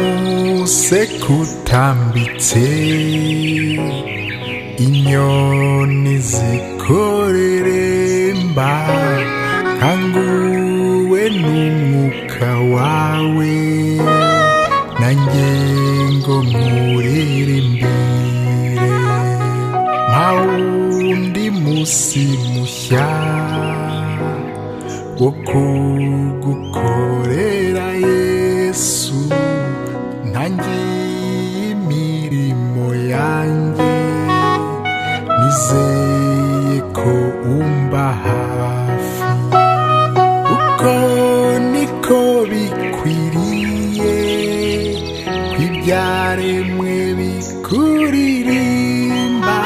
Umuseke utambitse, inyoni zikoreremba, nkanguwe n'umwuka wawe, nanjye ngo nkuririmbire. Nta wundi munsi mushya wo kugukorera Yesu, ntangiye imirimo yanjye, nizeye ko umba hafi. Uko niko bikwiriye ko ibyaremwe bikuririmba,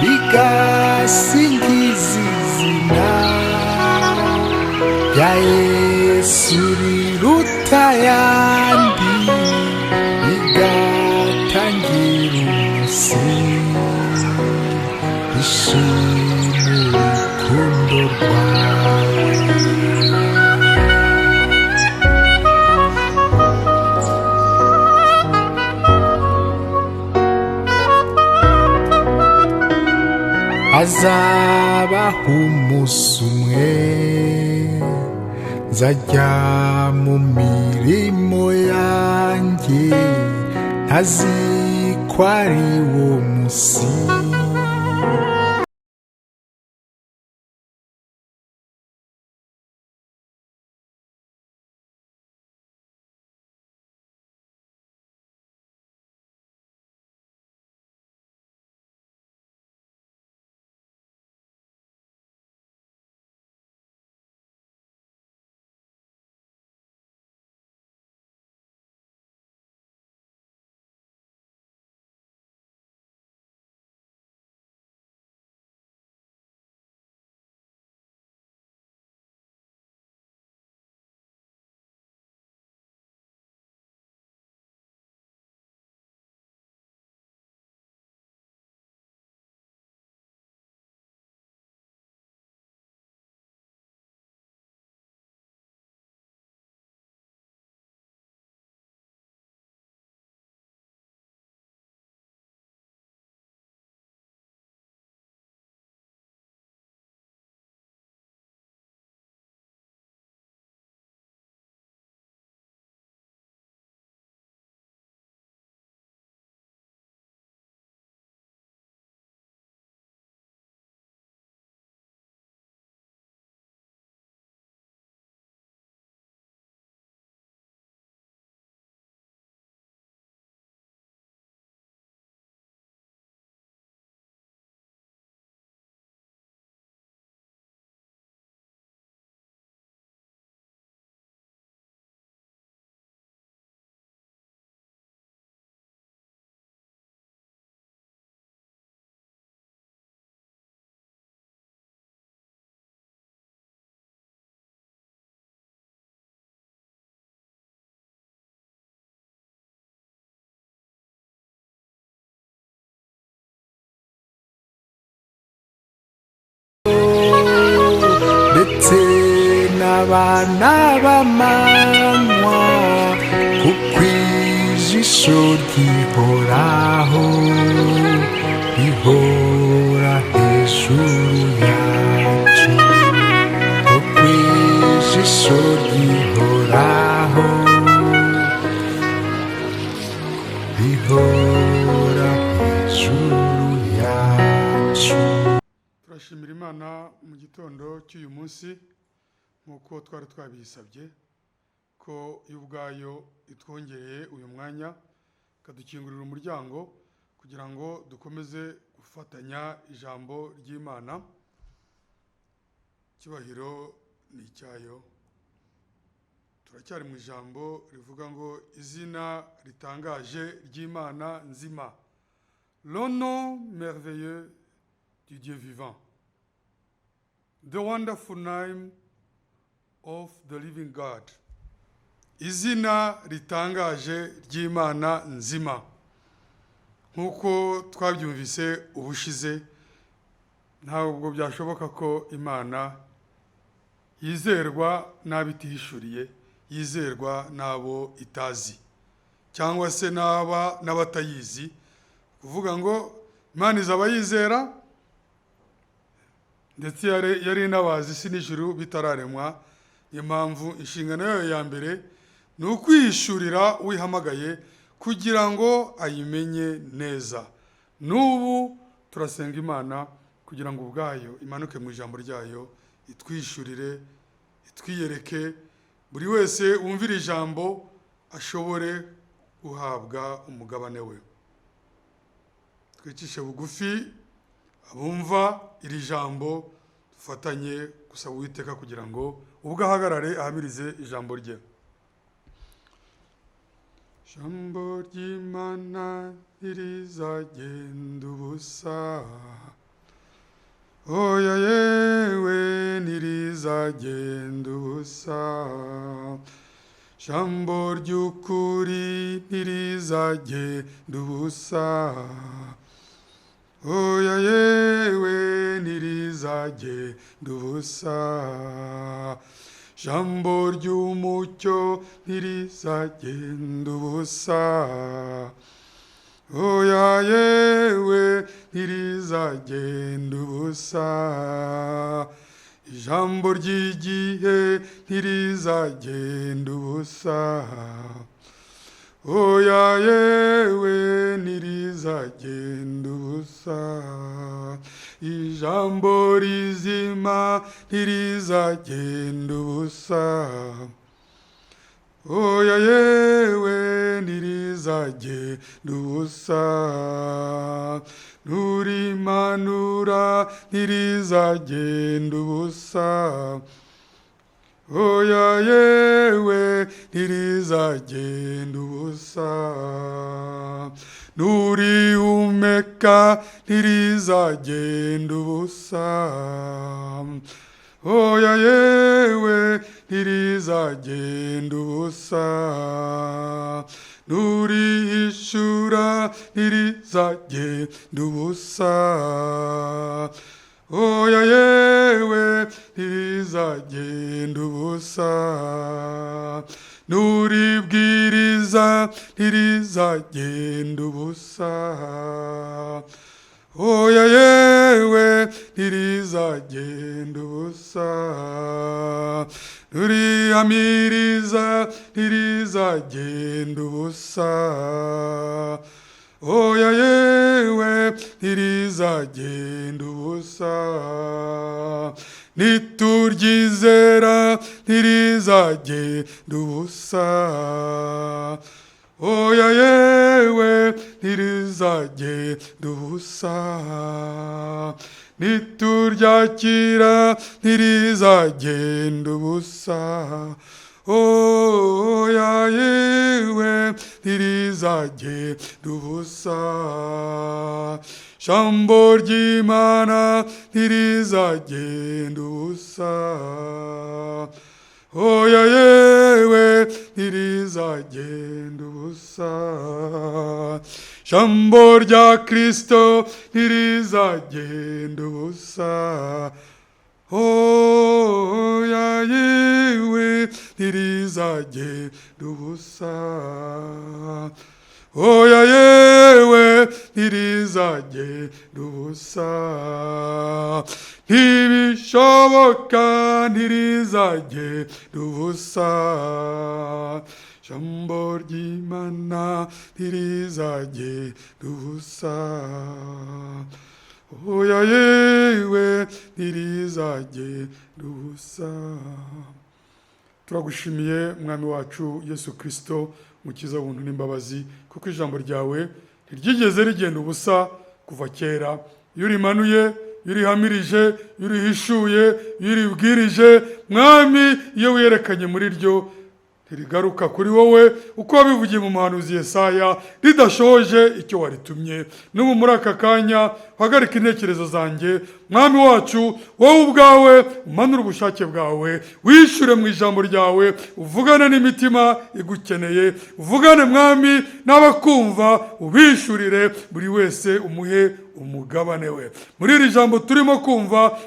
bigasingiza izina rya Yesu riruta ayandi, bigatangira umusingi bishima urukundo rwawe. Hazabaho umunsi umwe nzajya mu mirimo yanjye, ntazi ko ari wo munsi. Ndetse n'abana b'amanywa, kuko ijisho ryihoraho rihora hejuru yacu, kuko ijisho ryihoraho rihora hejuru yacu. Turashimira Imana mu gitondo cy'uyu munsi, nk'uko twari twabisabye ko yo ubwayo itwongereye uyu mwanya, ikadukingurira umuryango kugira ngo dukomeze gufatanya ijambo ry'Imana. Icyubahiro ni icyayo. Turacyari mu ijambo rivuga ngo izina ritangaje ry'Imana nzima, le nom merveilleux du Dieu vivant, the wonderful name of the living God, izina ritangaje ry'Imana nzima. Nk'uko twabyumvise ubushize, ntabwo byashoboka ko Imana yizerwa n'abo itihishuriye, yizerwa n'abo itazi cyangwa se n'aba n'abatayizi. Kuvuga ngo Imana izaba yizera, ndetse yari inabazi isi n'ijuru bitararemwa. Niyo mpamvu inshingano yayo ya mbere ni ukwihishurira uwihamagaye kugira ngo ayimenye neza. N'ubu turasenga Imana kugira ngo ubwayo imanuke mu ijambo ryayo, itwihishurire, itwiyereke, buri wese wumvira ijambo ashobore guhabwa umugabane we. Twicishe bugufi, abumva iri jambo dufatanye gusaba Uwiteka kugira ngo ubwo ahagarare ahamirize ijambo rye. Ijambo ry'Imana ntirizagenda ubusa, oya yewe, ntirizagenda ubusa. Jambo ry'ukuri ntirizagenda ubusa, oya yewe, ntirizagenda ubusa. Jambo ry'umucyo ntirizagenda ubusa, oya yewe, ntirizagenda ubusa. Ijambo ry'igihe ntirizagenda ubusa, oya yewe, ntirizagenda ubusa. Ijambo rizima ntirizagenda ubusa, oya yewe, ntirizagenda ubusa. Nurimanura ntirizagenda ubusa, oya yewe, ntirizagenda ubusa. Nurihumeka ntirizagenda ubusa, oya yewe, ntirizagenda ubusa. Nurihishura ntirizagenda ubusa, oya yewe, ntirizagenda ubusa. Nuribwiriza ntirizagenda ubusa, oya yewe, ntirizagenda ubusa. Nurihamiriza ntirizagenda ubusa, oya yewe, ntirizagenda ubusa. Nituryizera ntirizagenda ubusa, oya yewe, ntirizagenda ubusa. Nituryakira ntirizagenda ubusa, oya yewe, ntirizagenda ubusa. Jambo ry'Imana ntirizagenda ubusa, oya yewe, ntirizagenda ubusa. Jambo rya Kristo ntirizagenda ubusa, oya yewe, ntirizagenda ubusa. Oya yewe, ntirizagenda ubusa. Ntibishoboka, ntirizagenda ubusa. Jambo ry'Imana ntirizagenda ubusa, oya yewe, ntirizagenda ubusa. Turagushimiye, Mwami wacu Yesu Kirisito, Mukiza w'ubuntu n'imbabazi, kuko ijambo ryawe ntiryigeze rigenda ubusa kuva kera. Iyo urimanuye, iyo urihamirije, iyo urihishuye, iyo uribwirije, Mwami, iyo wiyerekanye muri ryo. Ntirigaruka kuri wowe uko wabivugiye mu muhanuzi Yesaya ridashoje icyo waritumye. N'ubu muri aka kanya uhagarike intekerezo zanjye, Mwami wacu, wowe ubwawe umanure ubushake bwawe, wishyure mu ijambo ryawe, uvugane n'imitima igukeneye, uvugane, Mwami, n'abakumva, ubishyurire buri wese, umuhe umugabane we muri iri jambo turimo kumva.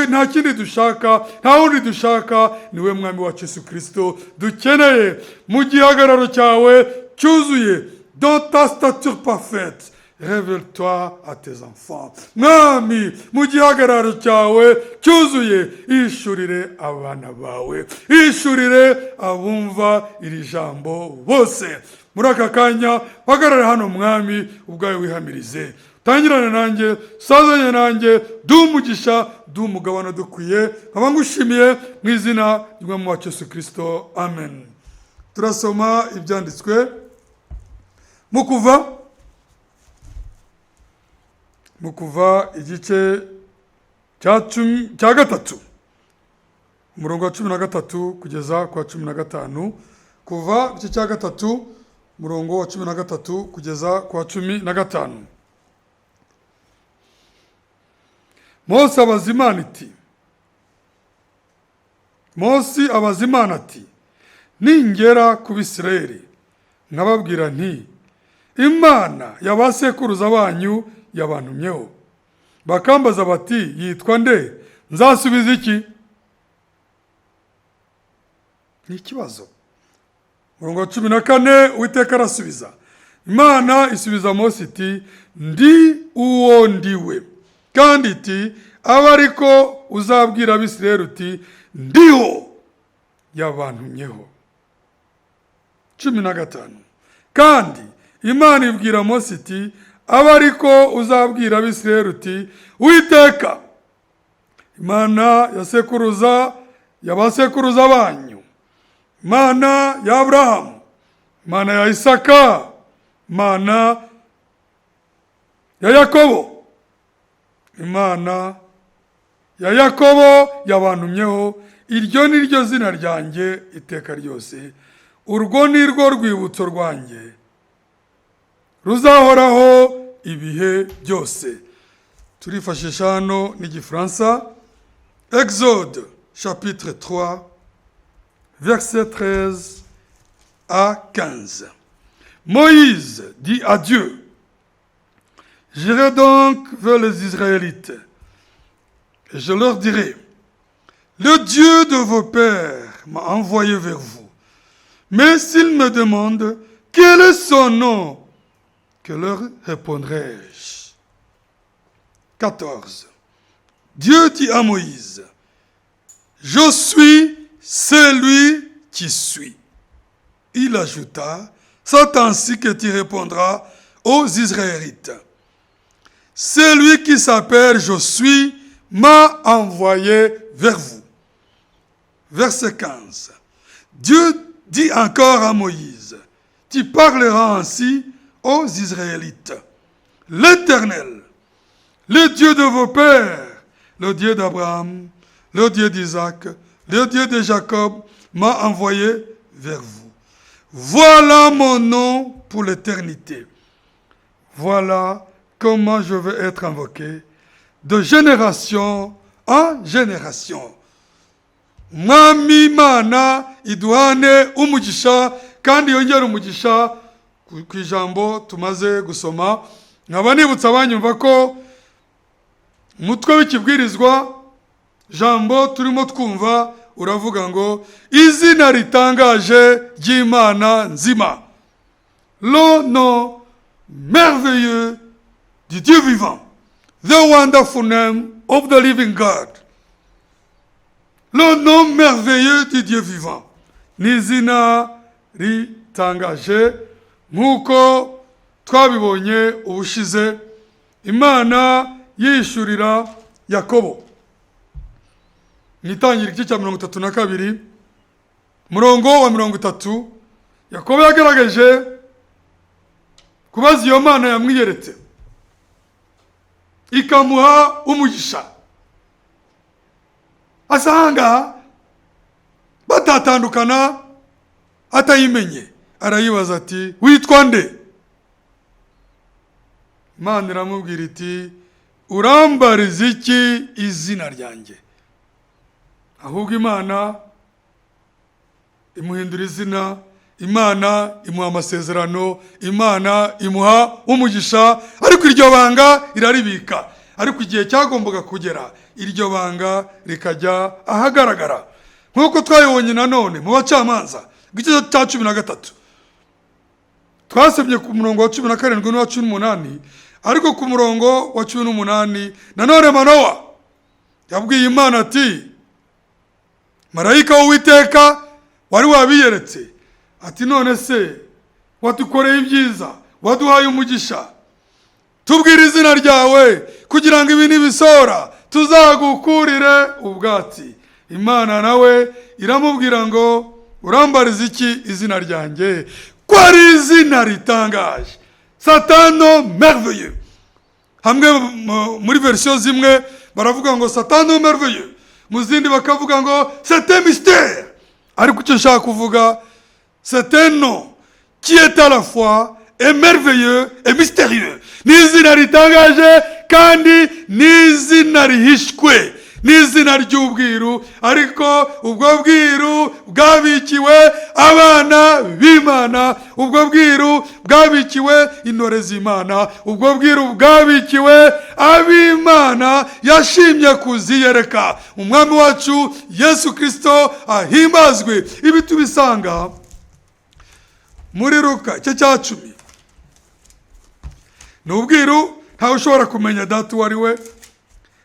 Nta kindi dushaka, nta wundi dushaka, niwe Mwami wacu Yesu Kirisito dukeneye. Mu gihagararo cyawe cyuzuye, dans ta stature parfaite, révèle-toi à tes enfants. Mwami, mu gihagararo cyawe cyuzuye, ishurire abana bawe, ishurire abumva iri jambo bose. Muri aka kanya hagarare hano, Mwami, ubwawe wihamirize, tangirane nanjye, sazanye nanjye, duhe umugisha, duhe umugabane dukwiye. Nkaba ngushimiye mu izina ry'Umwami wacu Yesu Kirisito, amen. Turasoma ibyanditswe mu Kuva igice cya 3, umurongo wa 13 kugeza ku wa 15. Kuva igice cya 3, umurongo wa 13 kugeza ku wa 15. Mose abaza Imana ati: "Ningera ku Bisirayeli nkababwira nti: 'Imana ya ba sekuruza banyu yabantumyeho,' bakambaza bati: 'Yitwa nde?' Nzasubiza iki?" Ni ikibazo. Umurongo wa 14, Uwiteka arasubiza. Imana isubiza Mose iti: "Ndi uwo ndiwe." Kandi iti: "Abe ariko uzabwira Abisirayeli uti: 'Ndiho yabantumyeho.'" 15, kandi Imana ibwira Mose iti: "Abe ariko uzabwira Abisirayeli uti: 'Uwiteka, Imana ya sekuruza ya ba sekuruza banyu, Imana ya Aburahamu, Imana ya Isaka, Imana ya Yakobo, Imana ya Yakobo yabantumyeho.' Iryo ni ryo zina ryanjye iteka ryose, urwo ni rwo rwibutso rwanjye ruzahoraho ibihe byose." Turifashisha hano n'igifaransa. Exode chapitre 3, verset 13 à 15. Moïse dit à Dieu: "J'irai donc vers les Israélites et je leur dirai: 'Le Dieu de vos pères m'a envoyé vers vous.' Mais s'ils me demandent: 'Quel est son nom?' que leur répondrai-je?" 14. Dieu dit à Moïse: "Je suis celui qui suis." Il ajouta: "C'est ainsi que tu répondras aux Israélites: 'Celui qui s'appelle Je suis m'a envoyé vers vous.'" Verset 15. Dieu dit encore à Moïse: "Tu parleras ainsi aux Israélites: 'L'Éternel, le Dieu de vos pères, le Dieu d'Abraham, le Dieu d'Isaac, le Dieu de Jacob, m'a envoyé vers vous. Voilà mon nom pour l'éternité. Voilà comment je vais être invoqué de génération en génération.'" Mwami Imana iduhane umugisha kandi yongere umugisha ku ijambo tumaze gusoma. Nkaba nibutsa abanyumva ko umutwe w'ikibwirizwa jambo turimo twumva uravuga ngo: "Izina ritangaje ry'Imana nzima", le nom merveilleux du Dieu vivant, the wonderful name of the living God. Le nom merveilleux du Dieu vivant ni izina ritangaje. Nk'uko twabibonye ubushize, Imana yishurira Yakobo mu Itangira igice cya 32, umurongo wa 30, Yakobo yagaragaje kubaza iyo Mana yamwiyeretse ikamuha umugisha, asanga batatandukana. Atayimenye, arayibaza ati: "Witwa nde?" Imana iramubwira iti: "Urambariza iki izina ryanjye?" Ahubwo Imana imuhindura izina, Imana imuha amasezerano, Imana imuha umugisha, ariko iryo banga iraribika. Ariko igihe cyagombaga kugera, iryo banga rikajya ahagaragara, nk'uko twabibonye nanone mu Bacamanza igice cya 13. Twasomye ku murongo wa 17 n'uwa 18, ariko ku murongo wa 18 nanone Manowa yabwiye Imana ati, marayika w'Uwiteka wari wabiyeretse ati: "None se wadukoreye ibyiza, waduhaye umugisha, tubwire izina ryawe kugira ngo ibi nibisora tuzagukurire ubwatsi." Imana nawe iramubwira ngo: "Urambariza iki izina ryanjye?" Ko ari izina ritangaje, c'est un nom merveilleux. Hamwe muri verisiyo zimwe baravuga ngo "c'est un nom merveilleux", mu zindi bakavuga ngo "c'est un mystère". Ariko icyo nshaka kuvuga, c'est un nom qui est à la fois et merveilleux et mystérieux. Ni izina ritangaje kandi ni izina rihishwe, ni izina ry'ubwiru, ariko ubwo bwiru bwabikiwe abana b'Imana, ubwo bwiru bwabikiwe intore z'Imana, ubwo bwiru bwabikiwe ab'Imana yashimye kuziyereka. Umwami wacu Yesu Kirisito ahimbazwe. Ibi tubisanga muri Luka igice cya 10. Ni ubwiru, ntawe ushobora kumenya Data uwo ari we,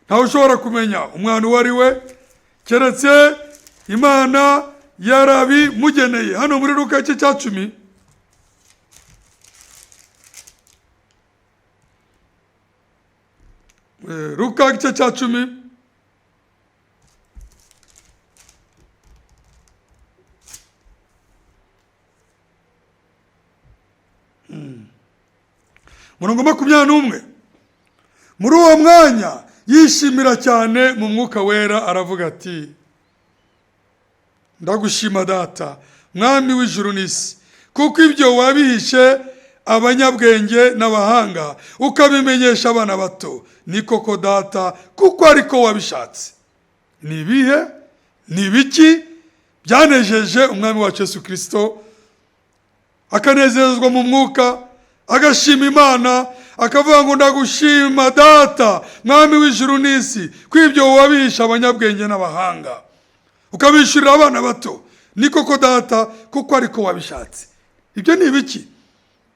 ntawe ushobora kumenya Umwana uwo ari we, keretse Imana yarabimugeneye. Hano muri Luka igice cya 10, Luka igice cya 10, murongo 21: Muri uwo mwanya yishimira cyane mu Mwuka Wera, aravuga ati: "Ndagushima Data, Mwami w'ijuru n'isi, kuko ibyo wabihishe abanyabwenge n'abahanga, ukabimenyesha abana bato. Ni koko Data, kuko ariko wabishatse." Ni ibihe, ni ibiki byanejeje Umwami wacu Yesu Kirisito, akanezezwa mu mwuka, agashima Imana, akavuga ngo: "Ndagushima Data, Mwami w'ijuru n'isi, ko ibyo wabihisha abanyabwenge n'abahanga, ukabishyurira abana bato. Ni koko Data, kuko ariko wabishatse"? Ibyo ni ibiki?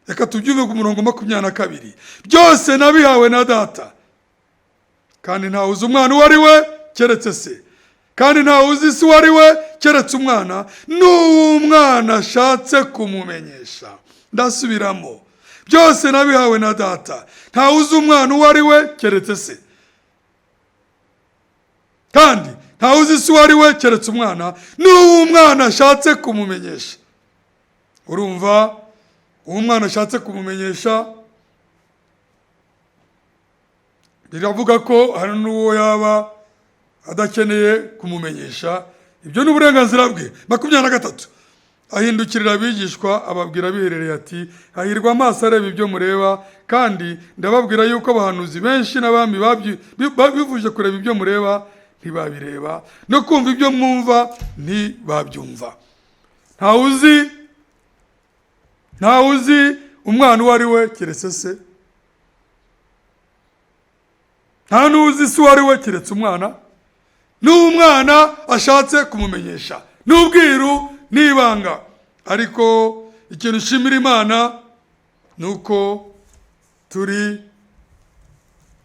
Reka tubyumve ku murongo 22: Byose nabihawe na Data, kandi ntawe uzi Umwana uwo ari we keretse Se, kandi ntawe uzi Se uwo ari we keretse Umwana n'uwo Umwana ashatse kumumenyesha. Ndasubiramo: byose nabihawe na Data, ntawe uzi Umwana uwo ari we keretse Se, kandi ntawe uzi Se uwo ari we keretse Umwana n'uwo Umwana ashatse kumumenyesha. Urumva, uwo Umwana ashatse kumumenyesha, biravuga ko hari n'uwo yaba adakeneye kumumenyesha. Ibyo ni uburenganzira bwe. 23: Ahindukirira abigishwa, ababwira biherereye ati: "Hahirwa amaso areba ibyo mureba, kandi ndababwira yuko abahanuzi benshi n'abami bifuje kureba ibyo mureba ntibabireba, no kumva ibyo mwumva ntibabyumva." Ntawe uzi Umwana uwo ari we keretse Se, nta n'uzi Se uwo ari we keretse Umwana n'uwo Umwana ashatse kumumenyesha. N'ubwiru n'ibanga. Ariko ikintu ushimira Imana ni uko turi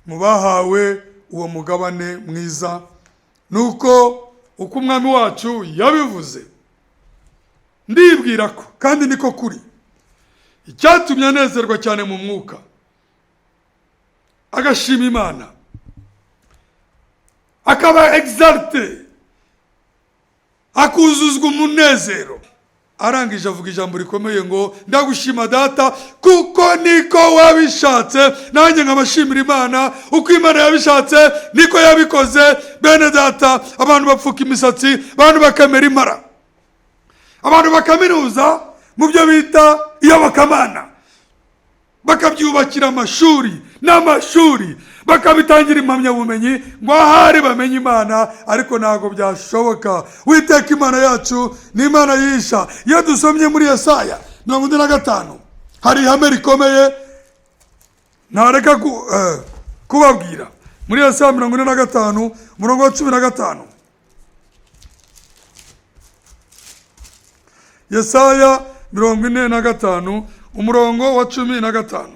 mu bahawe uwo mugabane mwiza, ni uko uko Umwami wacu yabivuze. Ndibwira ko, kandi niko kuri, icyatumye anezerwa cyane mu mwuka, agashima Imana, akaba exalté, akuzuzwa umunezero, arangije avuga ijambo rikomeye ngo: "Ndagushima Data, kuko niko wabishatse." Nanjye nkabashimira Imana, uko Imana yabishatse niko yabikoze. Bene Data, abantu bapfuka imisatsi, abantu bakamera impara. Abantu bakaminuza mu byo bita iyobokamana, bakabyubakira amashuri n'amashuri, bakabitangira impamyabumenyi ngo ahari bamenye Imana, ariko ntabwo byashoboka. Witeka Imana yacu ni Imana yisha. Iyo dusomye muri Yesaya 45 hari ihame rikomeye ntareka kubabwira. Muri Yesaya 45 umurongo wa 15, Yesaya 45 umurongo wa 15,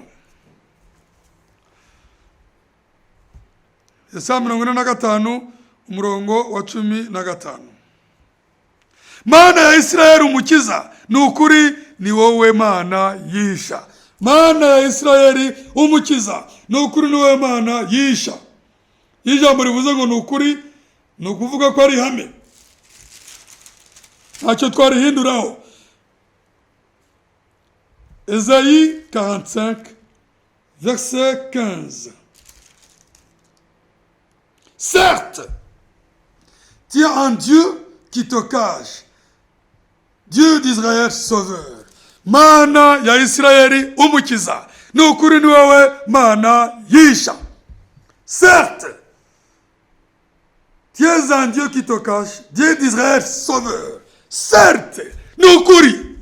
Yesaya 45 umurongo wa 15. Mana ya Isirayeli umukiza, ni ukuri ni wowe Mana yisha. Mana ya Isirayeli umukiza, ni ukuri ni wowe Mana yisha. Ijambo rivuze ngo ni ukuri, ni ukuvuga ko ari ihame, ntacyo twarihinduraho. Esaïe 45, verset 15. Certes, tu es un Dieu qui te cache, Dieu d'Israël sauveur. Mana ya Isirayeli umukiza, ni ukuri ni wowe Mana yisha. Certes, tu es un Dieu qui te cache, Dieu d'Israël sauveur. Certes, ni ukuri.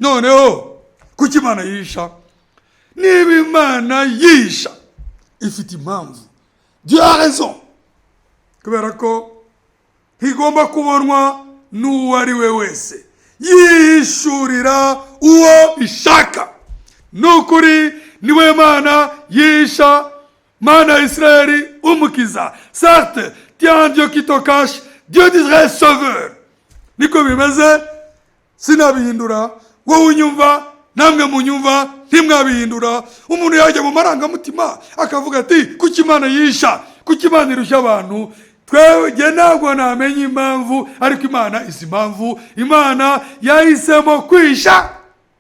Noneho kuki Imana yisha? Niba Imana yisha ifite impamvu, Dieu a raison, kubera ko ntigomba kubonwa n'uwo ari we wese, yihishurira uwo ishaka. Ni ukuri niwe Mana yisha, Mana ya Isirayeli umukiza. Certes, tu es un Dieu qui te cache, Dieu d'Israël sauveur. Niko bimeze, sinabihindura. Wowe unyumva, namwe munyumva, ntimwabihindura. Umuntu yajya mu marangamutima akavuga ati kuki Imana yisha, kuki Imana irushya abantu? Twebwe ntabwo namenya impamvu, ariko Imana izi impamvu. Imana yahisemo kwisha,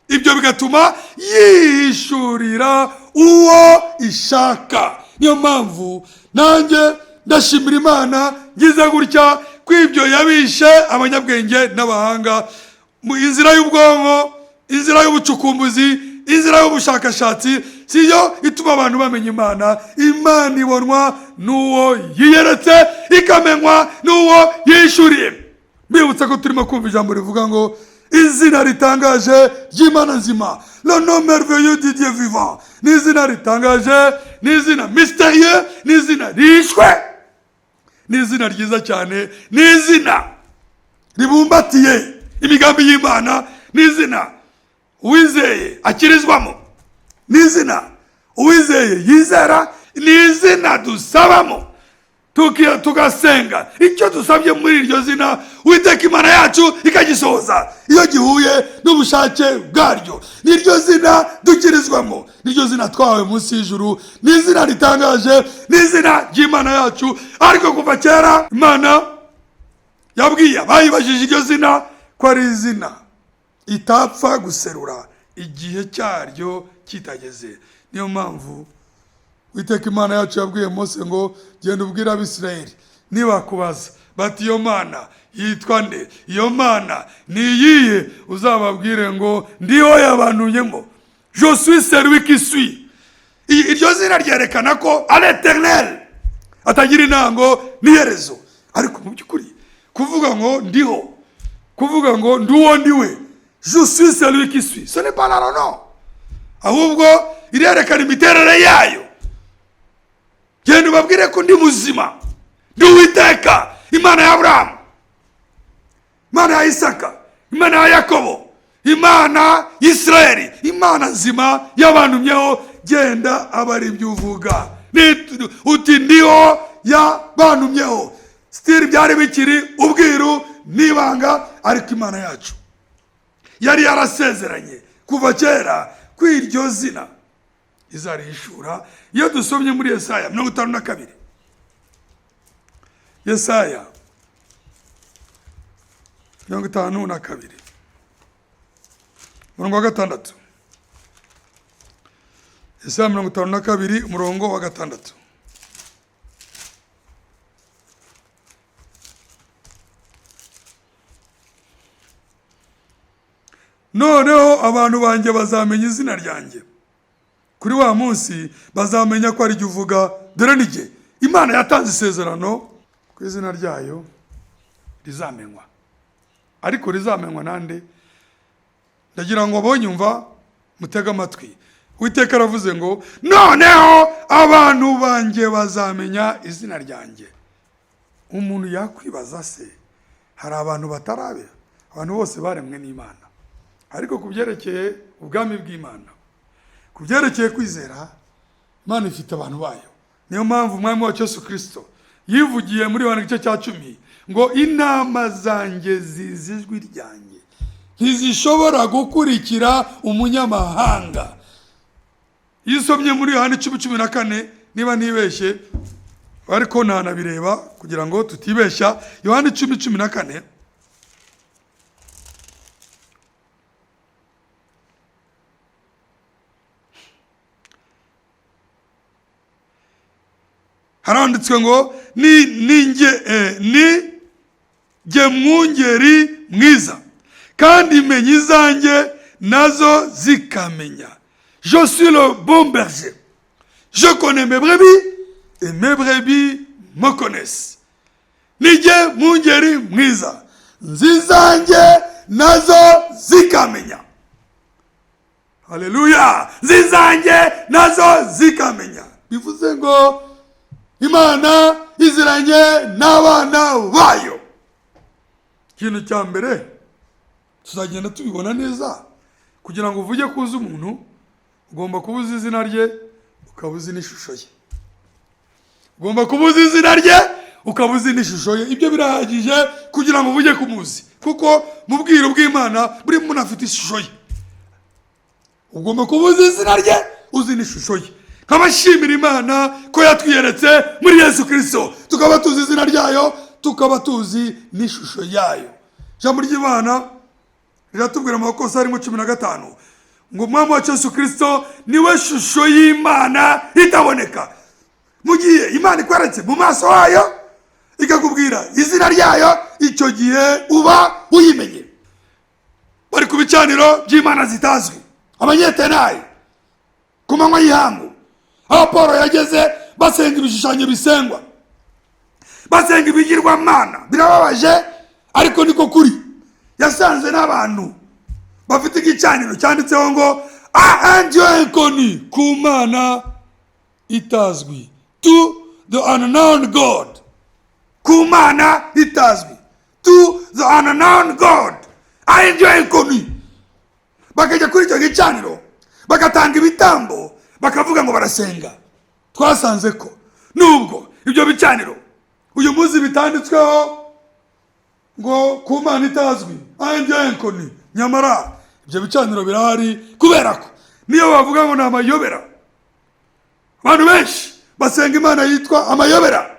ibyo bigatuma yihishurira uwo ishaka. Niyo mpamvu nanjye ndashimira Imana ngize gutya ko ibyo yabishe abanyabwenge n'abahanga mu inzira y'ubwonko, inzira y'ubucukumbuzi, inzira y'ubushakashatsi siyo ituma abantu bamenya Imana. Imana ibonwa n'uwo yiyeretse, ikamenywa n'uwo yishuriye. Mbibutsa ko turimo kumva ijambo rivuga ngo izina ritangaje ry'Imana nzima, le nom merveilleux du Dieu vivant. Ni izina ritangaje, ni izina mystérieux, ni izina rishwe, ni izina ryiza cyane, ni izina ribumbatiye imigambi y'Imana, ni izina uwizeye akirizwamo, ni izina uwizeye yizera, ni izina dusabamo tugasenga. Icyo dusabye muri iryo zina, Uwiteka Imana yacu ikagisohoza iyo gihuye n'ubushake bwaryo. Niryo zina dukirizwamo, niryo zina twahawe munsi y'ijuru, ni izina ritangaje, ni izina ry'Imana yacu. Ariko kuva kera Imana yabwiye abayibajije iryo zina ko ari izina itapfa guserura igihe cyaryo kitageze. Niyo mpamvu Uwiteka Imana yacu yabwiye Mose ngo genda ubwire Abisirayeli, nibakubaza bati iyo Mana yitwa nde, iyo Mana ni iyihe, uzababwire ngo ndiho yabantumyemo, je suis celui qui suis. Iryo zina ryerekana ko ari éternel, atagira intango n'iherezo. Ariko mu by'ukuri kuvuga ngo ndiho, kuvuga ngo ndi uwo ndiwe, je suis celui qui suis, ce n'est pas le nom, ahubwo irerekana imiterere yayo. Genda ubabwire ko ndi muzima, ndi Uwiteka Imana ya Aburahamu, Imana ya Isaka, Imana ya Yakobo, Imana y'Isirayeli, Imana nzima yabantumyeho. Genda aba ari ibyo uvuga, uti ndiho yabantumyeho. Sitiri byari bikiri ubwiru n'ibanga, ariko Imana yacu yari yarasezeranye kuva kera ko iryo zina izarihishura. Iyo dusomye muri Yesaya 52, Yesaya 52 umurongo wa 6, Yesaya 52 umurongo wa 6. Noneho abantu banjye bazamenya izina ryanjye, kuri wa munsi bazamenya ko ari jye uvuga, dore ni jye. Imana yatanze isezerano ku izina ryayo rizamenywa, ariko rizamenywa nande? Ndagira ngo abonyumva mutege amatwi. Uwiteka aravuze ngo noneho abantu banjye bazamenya izina ryanjye. Umuntu yakwibaza se, hari abantu batarabe? Abantu bose baremwe n'Imana, ariko ku byerekeye ubwami bw'Imana, ku byerekeye kwizera, Imana ifite abantu bayo. Niyo mpamvu Umwami wacu Yesu Kristo yivugiye muri Yohana igice cya 10 ngo intama zanjye zizi ijwi ryanjye, ntizishobora gukurikira umunyamahanga. Iyo usomye muri Yohana 10:14, niba ntibeshye ariko ntanabireba kugira ngo tutibeshya, Yohana 10:14, haranditswe ngo ni jye mwungeri mwiza, kandi menya izanjye nazo zikamenya. Je suis le bon berger, je connais mes brebis et mes brebis me connaissent. Ni jye mwungeri mwiza, nzizanjye nazo zikamenya. Haleluya! Nzizanjye nazo zikamenya. Bivuze ngo Imana iziranye n'abana bayo. Ikintu cya mbere tuzagenda tubibona neza, kugira ngo uvuge ko uzi umuntu ugomba kuba uzi izina rye, ukaba uzi n'ishusho ye. Ugomba kuba uzi izina rye, ukaba uzi n'ishusho ye. Ibyo birahagije kugira ngo uvuge kumuzi, kuko mu bwiru bw'Imana buri muntu afite ishusho ye. Ugomba kuba uzi izina rye, uzi n'ishusho ye. Nkabashimira Imana ko yatwiyeretse muri Yesu Kristo, tukaba tuzi izina ryayo, tukaba tuzi n'ishusho yayo. Ijambo ry'Imana riratubwira mu Bakolosayi 15 ngo Umwami wacu Yesu Kristo niwe shusho y'Imana itaboneka. Mu gihe Imana ikweretse mu maso hayo ikakubwira izina ryayo, icyo gihe uba uyimenye. Bari ku bicaniro by'Imana zitazwi, abanyetenayi ku manywa y'ihangu, aho Paul yageze basenga ibishushanyo bisengwa, basenga ibigirwamana. Birababaje ariko niko kuri. Yasanze n'abantu bafite igicaniro cyanditseho ngo a un Dieu inconnu, ku Mana itazwi, to the unknown God, ku Mana itazwi, to the unknown God, a un Dieu inconnu. Bakajya kuri icyo gicaniro bagatanga ibitambo, bakavuga ngo barasenga. Twasanze ko nubwo ibyo bicaniro uyu munsi bitanditsweho ngo ku Mana itazwi, un Dieu inconnu, nyamara ibyo bicaniro birahari, kubera ko niyo bavuga ngo ni amayobera. Abantu benshi basenga Imana yitwa amayobera,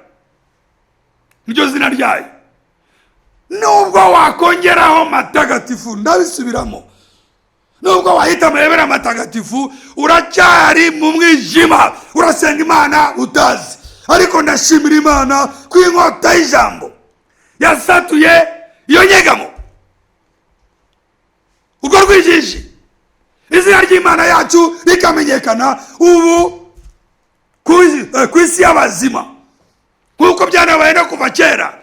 niryo zina ryayo. Nubwo wakongeraho matagatifu, ndabisubiramo, nubwo wahita amayobera matagatifu, uracyari mu mwijima, urasenga Imana utazi. Ariko ndashimira Imana ko inkota y'ijambo yasatuye iyo nyegamo, urwo rwijiji, izina ry'Imana yacu rikamenyekana ubu ku isi y'abazima, nk'uko byanabaye no kuva kera.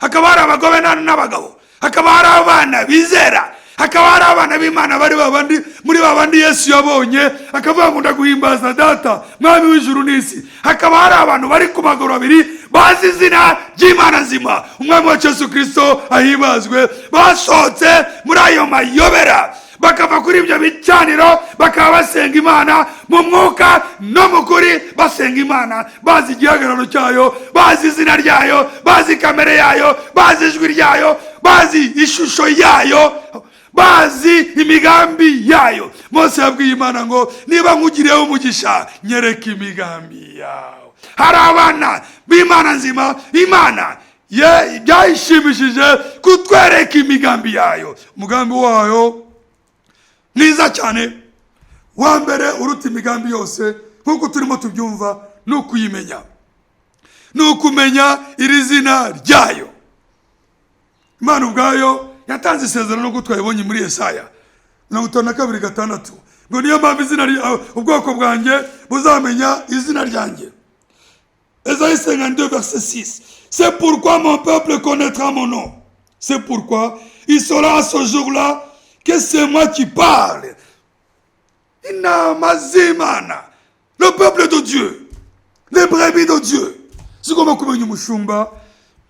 Hakaba hari abagore n'abagabo, hakaba hari abana bizera, hakaba hari abana b'Imana bari babandi muri babandi Yesu yabonye akavuga ngo ndaguhimbaza Data Mwami w'ijuru n'isi. Hakaba hari abantu bari ku maguru abiri bazi izina ry'Imana nzima, Umwami wacu Yesu Kristo ahimbazwe. Basohotse muri ayo mayobera, bakava kuri ibyo bicaniro, bakaba basenga Imana mu mwuka no mu kuri, basenga Imana bazi igihagararo cyayo, bazi izina ryayo, bazi kamere yayo, bazi ijwi ryayo, bazi ishusho yayo, bazi imigambi yayo. Mose yabwiye Imana ngo niba nkugiriyeho umugisha, nyereka imigambi yawe. Hari abana b'Imana nzima, Imana byayishimishije kutwereka imigambi yayo. Umugambi wayo mwiza cyane, wa mbere uruta imigambi yose, nk'uko turimo tubyumva, ni ukuyimenya, ni ukumenya iri zina ryayo. Imana ubwayo yatanze isezerano nk'uko twabibonye muri Yesaya. 52:6 ngo niyo mpamvu izina ubwoko bwanjye buzamenya izina ryanjye. Esaïe 52 verset 6. C'est pourquoi mon peuple connaîtra mon nom. C'est pourquoi il saura à ce jour-là que c'est moi qui parle. Intama z'Imana, le peuple de Dieu, les brebis de Dieu, zigomba kumenya umushumba,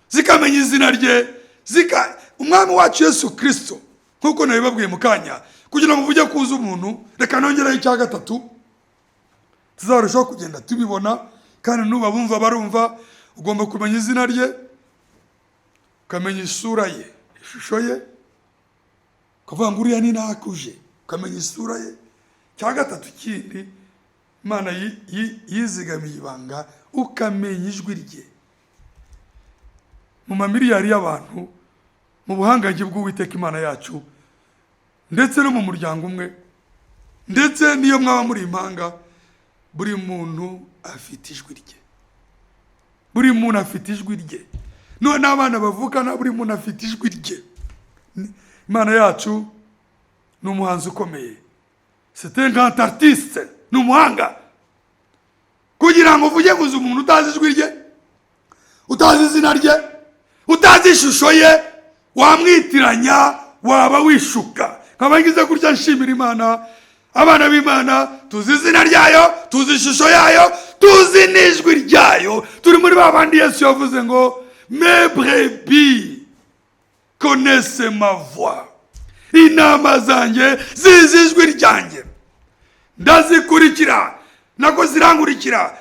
zikamenya izina rye, zika umwami wacu Yesu Kristo. Nk'uko nabibabwiye mu kanya, kugira ngo uvuge kuza umuntu, reka nongeraho icya gatatu, tuzarushaho kugenda tubibona, kandi nuba bumva barumva. Ugomba kumenya izina rye, ukamenya isura ye, ishusho ye, ukavuga ngo uriya ni nakuje, ukamenya isura ye. Cya gatatu kindi Imana yizigamiye ibanga, ukamenya ijwi rye. Mu mamiliyari y'abantu, mu buhangange bw'Uwiteka Imana yacu, ndetse no mu muryango umwe, ndetse n'iyo mwaba muri impanga, buri muntu afite ijwi rye. Buri muntu afite ijwi rye. None n'abana bavukana, buri muntu afite ijwi rye. Imana yacu ni umuhanzi ukomeye. C'est un grand artiste, ni umuhanga. Kugira ngo uvuge gusa umuntu utazi ijwi rye, utazi izina rye, utazi ishusho ye, wamwitiranya, waba wishuka. Nkaba ngize gutya nshimira Imana. Abana b'Imana tuzi izina ryayo, tuzi ishusho yayo, tuzi n'ijwi ryayo. Turi muri ba bandi Yesu yavuze ngo mes brebis connaissent ma voix, intama zanjye zizi ijwi ryanjye, ndazikurikira nako zirankurikira,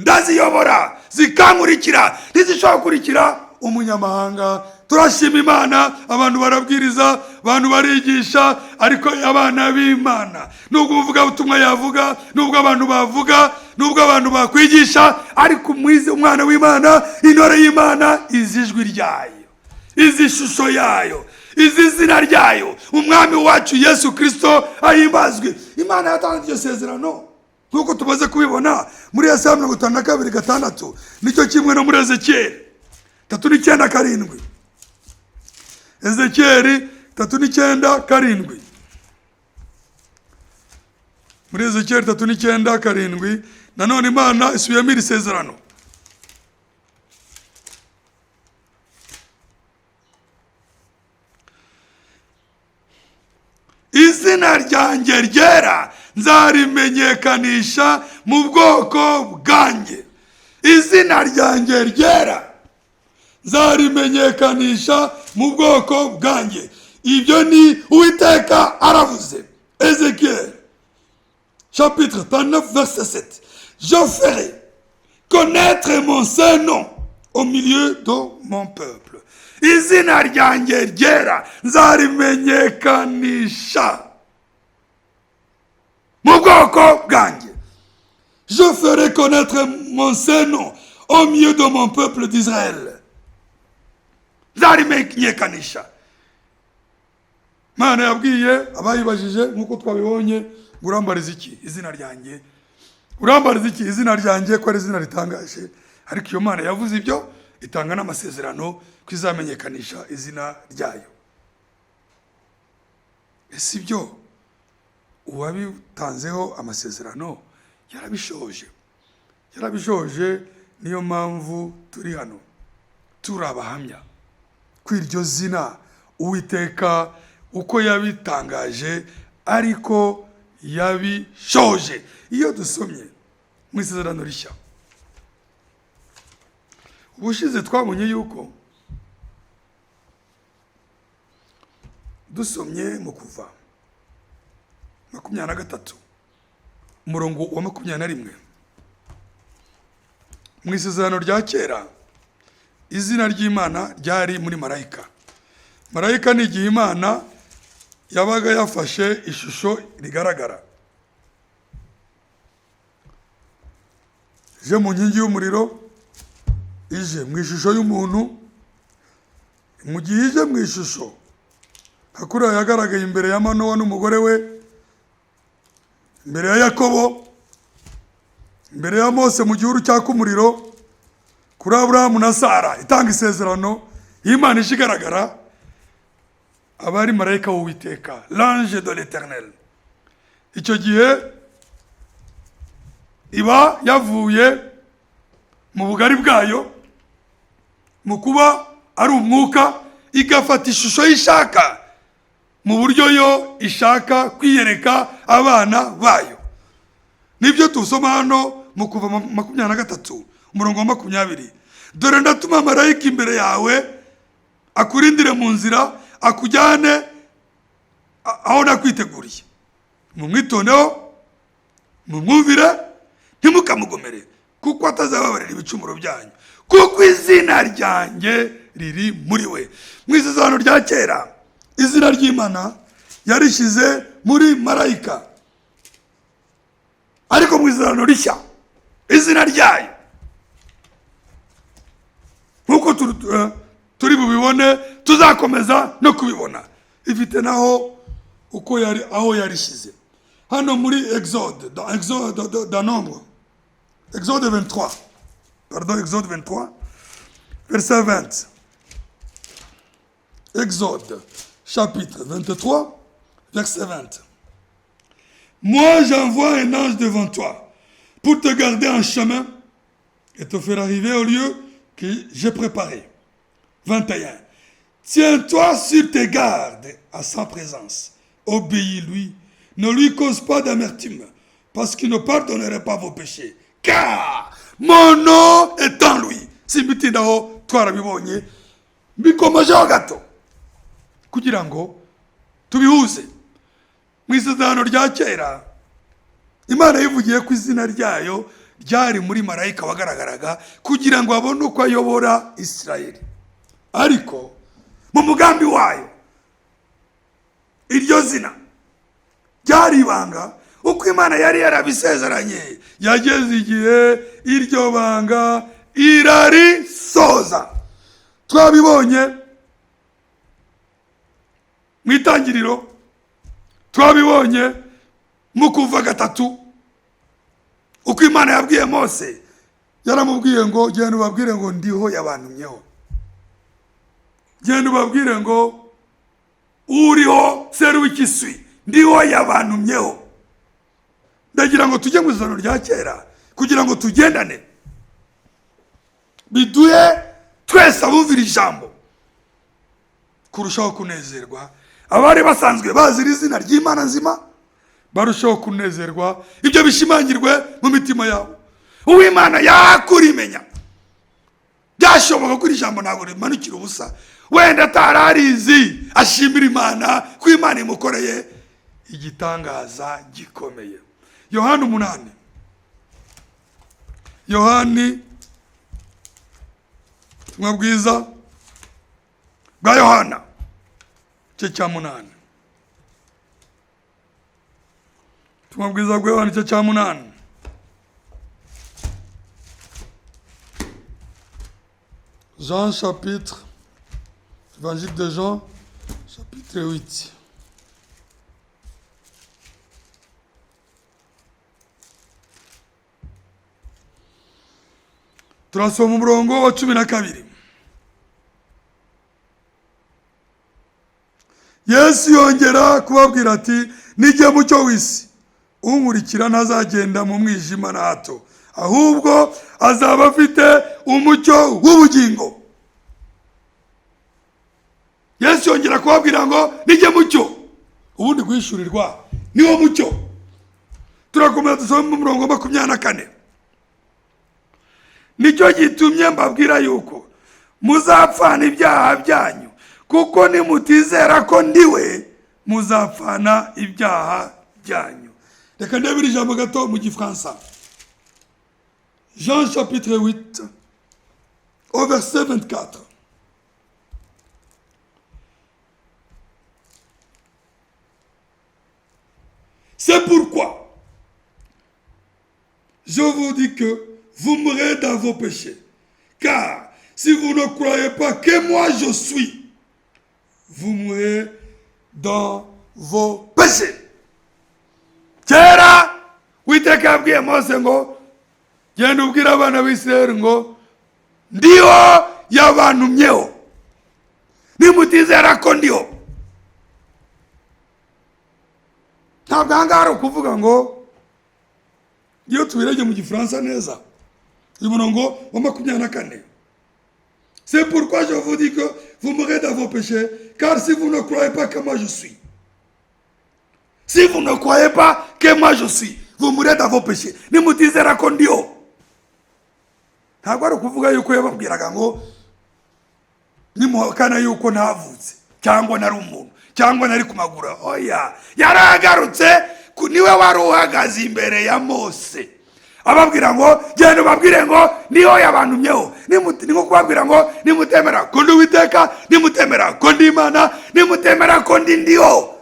ndaziyobora zikankurikira, ntizishobora gukurikira umunyamahanga. Turashima Imana, abantu barabwiriza, abantu barigisha, ariko abana b'Imana, nubwo umuvugabutumwa yavuga, nubwo abantu bavuga, nubwo abantu bakwigisha, ariko umwana w'Imana, intore y'Imana, izi ijwi ryayo, izi ishusho yayo, izi izina ryayo. Umwami wacu Yesu Kristo ahimbazwe. Imana yatanze iryo sezerano nk'uko tumaze kubibona muri Yesaya 52:6, nicyo kimwe no muri Ezekiyeli 39:7. Ezekiyeli 39:7. Muri Ezekiyeli 39:7 nanone Imana isubiyemo iri sezerano. Izina ryanjye ryera nzarimenyekanisha mu bwoko bwanjye. Izina ryanjye ryera nzarimenyekanisha mu bwoko bwanjye. Ibyo ni Uwiteka aravuze. Ezekiel chapitre 39 verset 7. Je ferai connaître mon saint nom au milieu de mon peuple. Izina ryanjye ryera nzarimenyekanisha mu bwoko bwanjye. Je ferai connaître mon saint nom au milieu de mon peuple d'Israël. Nzarimenyekanisha. Imana yabwiye abayibajije nk'uko twabibonye, urambariza iki izina ryanjye? Urambariza iki izina ryanjye ko ari izina ritangaje? Ariko iyo Mana yavuze ibyo, itanga n'amasezerano ko izamenyekanisha izina ryayo. Ese ibyo uwabitanzeho amasezerano yarabishoje? Yarabishoje, niyo mpamvu turi hano turi abahamya ko iryo zina Uwiteka uko yabitangaje ariko yabishoje. Iyo dusomye mu isezerano rishya, ubushize twabonye yuko dusomye mu Kuva 23 umurongo wa 21, mu isezerano rya kera izina ry'Imana ryari muri marayika. Marayika ni igihe Imana yabaga yafashe ishusho rigaragara, ije mu nkingi y'umuriro, ije mu ishusho y'umuntu. Mu gihe ije mu ishusho nka kuriya yagaragaye imbere ya Manowa n'umugore we, imbere ya Yakobo, imbere ya Mose mu gihuru cyaka umuriro, kuri Aburahamu na Sara itanga isezerano, Imana ije igaragara. Aba ari marayika w'Uwiteka, l'ange de l'Éternel. Icyo gihe iba yavuye mu bugari bwayo, mu kuba ari umwuka, igafata ishusho y'ishaka mu buryo yo ishaka kwiyereka abana bayo. Nibyo tusoma hano mu Kuva 23 umurongo wa 20: "Dore ndatuma marayika imbere yawe, akurindire mu nzira, akujyane aho nakwiteguriye. Mumwitondeho, mumwumvire, ntimukamugomere, kuko atazababarira ibicumuro byanyu, kuko izina ryanjye riri muri we." Mu Isezerano rya Kera, izina ry'Imana yarishyize muri marayika, ariko mu Isezerano Rishya izina ryayo, nk'uko turi bubibone, tuzakomeza no kubibona, ifite naho uko yari aho yarishyize. Hano muri Exode, dans Exode, dans Nombre, Exode 23, pardon, Exode 23 verset 20. Exode chapitre 23 verset 20: "Moi, j'envoie un ange devant toi pour te garder en chemin et te faire arriver au lieu que j'ai préparé. 21. Tiens-toi sur tes gardes à sa présence. Obéis-lui. Ne lui cause pas d'amertume, parce qu'il ne pardonnerait pas vos péchés. Car mon nom est en lui." Simbitindaho, twarabibonye. Mbikomojeho gato kugira ngo tubihuze. Mu Isezerano rya Kera, Imana yivugiye ko izina ryayo ryari muri marayika wagaragaraga kugira ngo abone uko ayobora Isirayeli, ariko mu mugambi wayo iryo zina ryari ibanga. Uko Imana yari yarabisezeranye, yageze igihe iryo banga irarisoza. Twabibonye mu Itangiriro, twabibonye mu Kuva 3, uko Imana yabwiye Mose. Yaramubwiye ngo: "Genda ubabwire ngo ndiho yabantumyeho. Genda ubabwire ngo uriho, celui qui suis, ndiho yabantumyeho." Ndagira ngo tujye mu Isezerano rya Kera kugira ngo tugendane, biduhe twese abumvira ijambo kurushaho kunezerwa. Abari basanzwe bazi iri zina ry'Imana nzima barushaho kunezerwa, ibyo bishimangirwe mu mitima yabo. Uwimana yakurimenya, byashoboka ko iri jambo ntabwo rimanukira ubusa, wenda atararizi, ashimira Imana ko Imana imukoreye igitangaza gikomeye. Yohani 8, Yohani, ubutumwa bwiza bwa Yohana, igice cya 8. Ubutumwa bwiza bwa Yohana, igice cya 8. Jean chapitre, Évangile de Jean chapitre 8. Turasoma umurongo wa 12. Yesu yongera kubabwira ati: "Nijye mucyo w'isi. Unkurikira ntazagenda mu mwijima na hato, ahubwo azaba afite umucyo w'ubugingo." Yesu yongera kubabwira ngo: "Nijye mucyo." Ubundi guhishurirwa niwo mucyo. Turakomeza dusome mu murongo wa 24: "Nicyo gitumye mbabwira yuko muzapfana ibyaha byanyu, kuko nimutizera ko ndiwe, muzapfana ibyaha byanyu." Reka ndebe ijambo gato mu Gifaransa. Jean chapitre 8 au verset 24. "C'est pourquoi je vous dis que vous mourrez dans vos péchés. Car si vous ne croyez pas que moi je suis, vous mourrez dans vos péchés." Kera Witeka yabwiye Mose ngo: "Genda ubwire abana b'Isirayeli ngo ndiho yabantumyeho. Nimutizera ko ndiho, Ntabwo aha ngaha ari ukuvuga ngo, iyo tubirebye mu Gifaransa neza, uyu murongo wa 24: "C'est pourquoi je vous dis que vous mourrez dans vos péchés, car si vous ne croyez pas que moi je suis, si vous ne croyez pas que moi je suis, vous mourrez dans vos péchés." Nimutizera ko ndiho. Ntabwo ari ukuvuga yuko yababwiraga ngo nimuhakana yuko ntavutse cyangwa nari umuntu cyangwa nari ku maguru. Oya, yaragarutse, niwe wari uhagaze imbere ya Mose ababwira ngo: "Genda ubabwire ngo niho yabantumyeho." Ni nko kubabwira ngo nimutemera ko ndi Uwiteka, nimutemera ko ndi Imana, nimutemera ko ndi ndiho,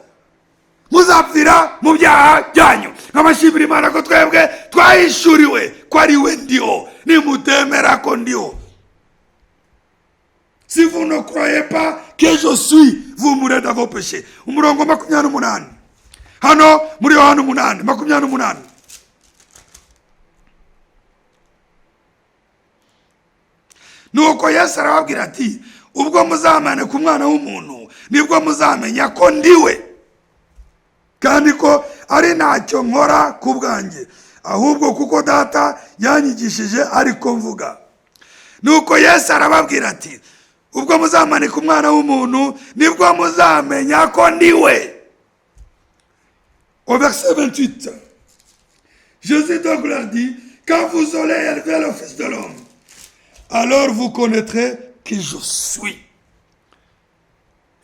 muzapfira mu byaha byanyu. Nkabashimira Imana ko twebwe twahishuriwe ko ari we ndiho. Nimutemera ko ndiho, si vous ne croyez pas que je suis, vous mourrez dans vos péchés. Umurongo 28 hano muri Yohana 8:28. Nuko Yesu arababwira ati: "Ubwo muzamanika Umwana w'umuntu, nibwo muzamenya ko ndiwe, kandi ko ari ntacyo nkora ku bwanjye, ahubwo kuko Data yanyigishije ariko mvuga." Nuko Yesu arababwira ati: "Ubwo muzamanika Umwana w'umuntu, nibwo muzamenya ko ndiwe." Au verset 28, Jésus donc leur dit: "Quand vous aurez élevé le Fils de l'homme, alors vous connaîtrez qui je suis."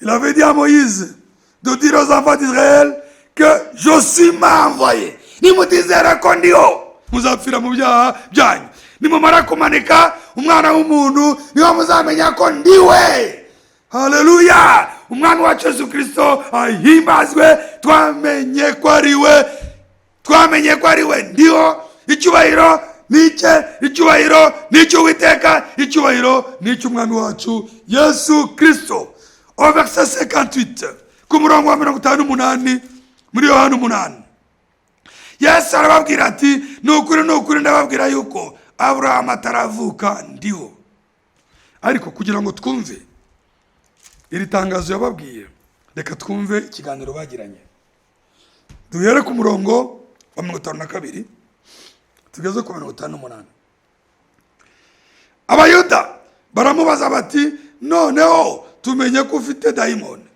Il avait dit à Moïse de dire aux enfants d'Israël que "Je suis" m'a envoyé. Nimutizera ko ndiho, muzapfira mu byaha byanyu. Nimumara kumanika Umwana w'umuntu, niho muzamenya ko ndiwe. Haleluya! Umwami wacu Yesu Kirisito ahimbazwe. Twamenye ko ari we, twamenye ko ari we ndiho. Icyubahiro ni icye, icyubahiro ni icy'Uwiteka, icyubahiro ni icy'Umwami wacu Yesu Kirisito. Au verset 58, ku murongo wa 58 muri Yohana 8, Yesu arababwira ati: "Ni ukuri, ni ukuri, ndababwira yuko Aburahamu ataravuka ndiho." Ariko kugira ngo twumve iri tangazo yababwiye, reka twumve ikiganiro bagiranye. Duhere ku murongo wa 52 tugeze ku 58. Abayuda baramubaza bati: "Noneho tumenye ko ufite dayimoni."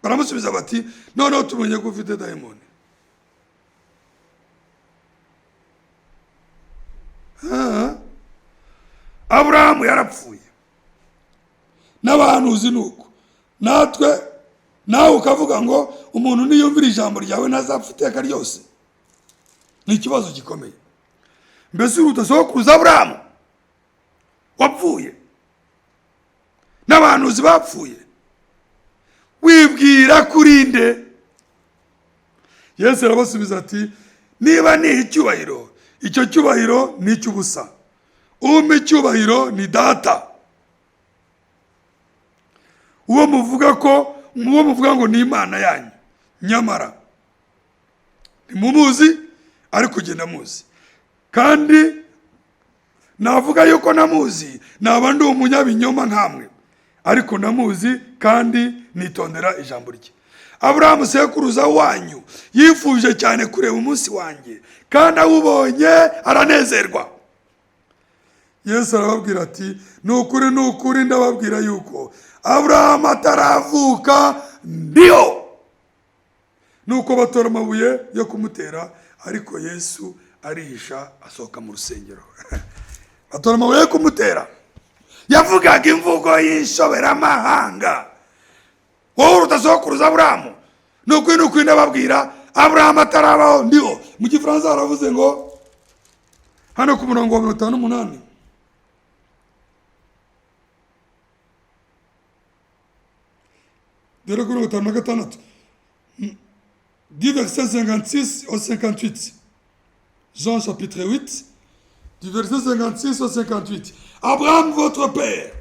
Baramusubiza bati: "Noneho tumenye ko ufite dayimoni." Ah. Aburahamu yarapfuye n'abahanuzi, ni uko natwe, nawe ukavuga ngo umuntu niyumvira ijambo ryawe ntazapfa iteka ryose. Ni ikibazo gikomeye. Mbese uruta sokuruza Aburahamu wapfuye n'abahanuzi bapfuye? Wibwira kuri nde? Yesu arabasubiza ati: "Niba niha icyubahiro, icyo cyubahiro ni icy'ubusa. Umpa icyubahiro ni Data, uwo muvuga ko, uwo muvuga ngo ni Imana yanyu. Nyamara ntimumuzi, ariko jye ndamuzi. Kandi navuga yuko namuzi, naba ndi umunyabinyoma nkamwe. Ariko ndamuzi kandi nitondera ijambo rye. Aburahamu sekuruza wanyu yifuje cyane kureba umunsi wanjye, kandi awubonye aranezerwa." Yesu arababwira ati: "Ni ukuri, ni ukuri, ndababwira yuko Aburahamu ataravuka ndiho." Nuko batora amabuye yo kumutera, ariko Yesu arihisha asohoka mu rusengero. Batora amabuye yo kumutera. Yavugaga imvugo y'inshoberamahanga: "Wowe uruta sokuruza Aburahamu? Ni ukuri, ni ukuri, ndababwira, Aburahamu atarabaho ndiho." Mu Gifaransa haravuze ngo hano ku murongo wa 58: dore kuri 56, du verset 56 au 58, Jean chapitre 8, du verset 56 au 58: "Abraham, votre père,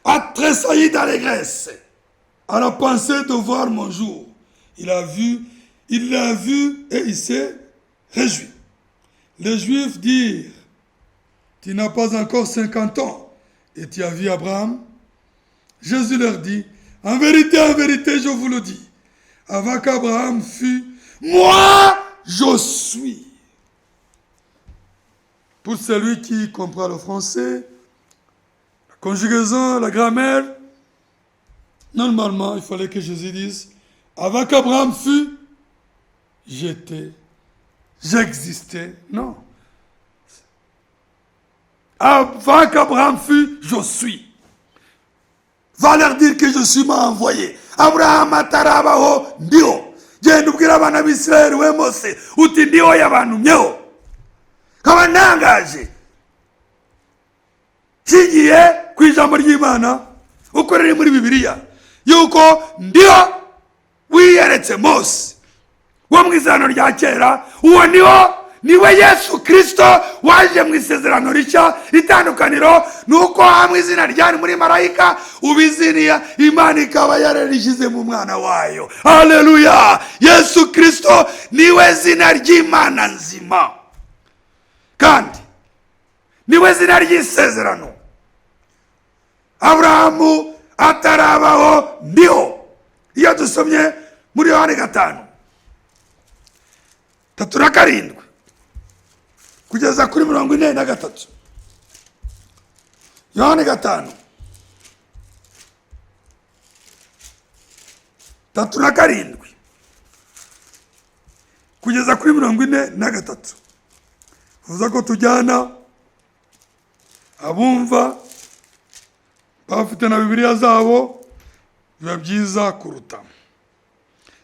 a tressailli d'allégresse à la pensée de voir mon jour. Il a vu, il l'a vu et il s'est réjoui." Les Juifs dirent: "Tu n'as pas encore 50 ans et tu as vu Abraham?" Jésus leur dit: "En vérité, je vous le dis, Avant qu'Abraham fût, moi, je suis. Pour celui qui comprend le français, la conjugaison, la grammaire, normalement, il fallait que Jésus dise, avant qu'Abraham fût, j'étais, j'existais. Non. Avant qu'Abraham fût, je suis. Va leur dire que je suis m'a envoyé. Abraham atarabaho, ndiho. Genda ubwire abana b'Isirayeli, we Mose, uti ndiho yabantumyeho. Nkaba ntangaje nshingiye ku ijambo ry'Imana uko riri muri Bibiliya, yuko ndiho wiyeretse Mose wo mu isezerano rya kera, uwo niho niwe Yesu Kristo waje mu isezerano rishya. Itandukaniro ni uko hamwe izina ryari muri marayika, ubiziniya Imana ikaba yararishyize mu mwana wayo. Haleluya! Yesu Kristo niwe zina ry'Imana nzima, kandi niwe zina ry'isezerano. Aburahamu atarabaho, ndiho. Iyo dusomye muri Yohani 5:37 kugeza kuri 43, Yohani 5:37 kugeza kuri 43, bivuze ko tujyana abumva bafite na Bibiliya zabo, biba byiza kuruta.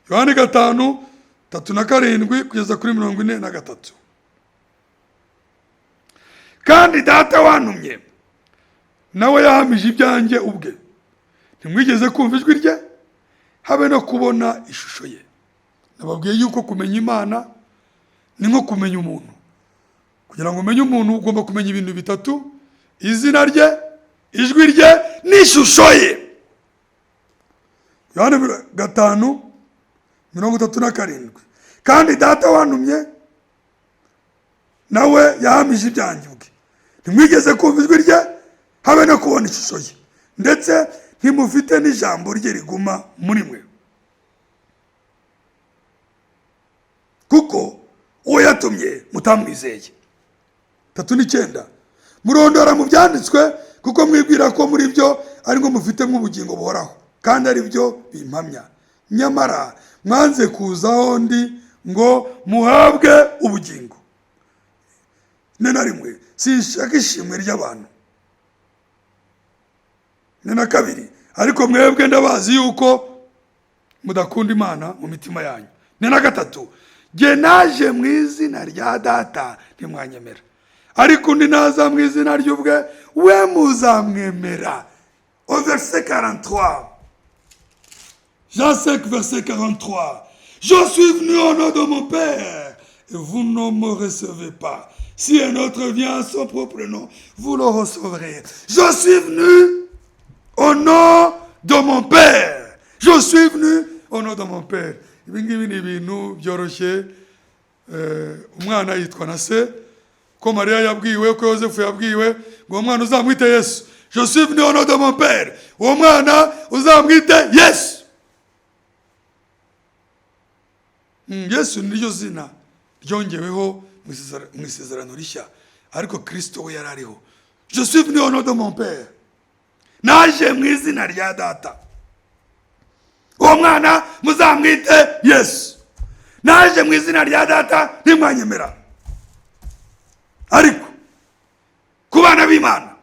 Yohani 5:37 kugeza kuri 43. Kandi Data wantumye nawe yahamije ibyanjye ubwe, ntimwigeze kumva ijwi rye habe no kubona ishusho ye. Nababwiye yuko kumenya Imana ni nko kumenya umuntu. Kugira ngo umenye umuntu ugomba kumenya ibintu bitatu: izina rye, ijwi rye n'ishusho ye. Yohana 5:37. Kandi Data wantumye nawe yahamije ibyanjye ubwe, ntimwigeze kumva ijwi rye habe no kubona ishusho ye, ndetse ntimufite n'ijambo rye riguma muri mwe, kuko uwo yatumye mutamwizeye. 39. Murondora mu byanditswe kuko mwibwira ko muri byo ari ngo mufite nk'ubugingo buhoraho, kandi ari byo bimpamya. Nyamara mwanze kuzaho ndi ngo muhabwe ubugingo. 41. Sinshaka ishimwe ry'abantu. 42. Ariko mwebwe ndabazi yuko mudakunda Imana mu mitima yanyu. 43. Jye naje mu izina rya Data ntimwanyemera, ariko undi naza mu izina ry'ubwe we muzamwemera. Au verset 43, Jean 5 verset 43, je suis venu au nom de mon Père et vous ne me recevez pas. Si un autre vient à son propre nom, vous le recevrez. Je suis venu au nom de mon Père. Je suis venu au nom de mon Père. Ibi ngibi ni ibintu byoroshye. Umwana yitwa na se, ko Mariya yabwiwe, ko Yosefu yabwiwe ngo uwo mwana uzamwite Yesu. Je suis venu au nom de mon Père. Uwo mwana uzamwite Yesu. Yesu niryo zina ryongeweho mu isezerano rishya, ariko Kristo we yari ariho. Je suis venu au nom de mon Père. Naje mu izina rya Data. Uwo mwana muzamwite Yesu. Naje mu izina rya Data ntimwanyemera, ariko ku bana b'Imana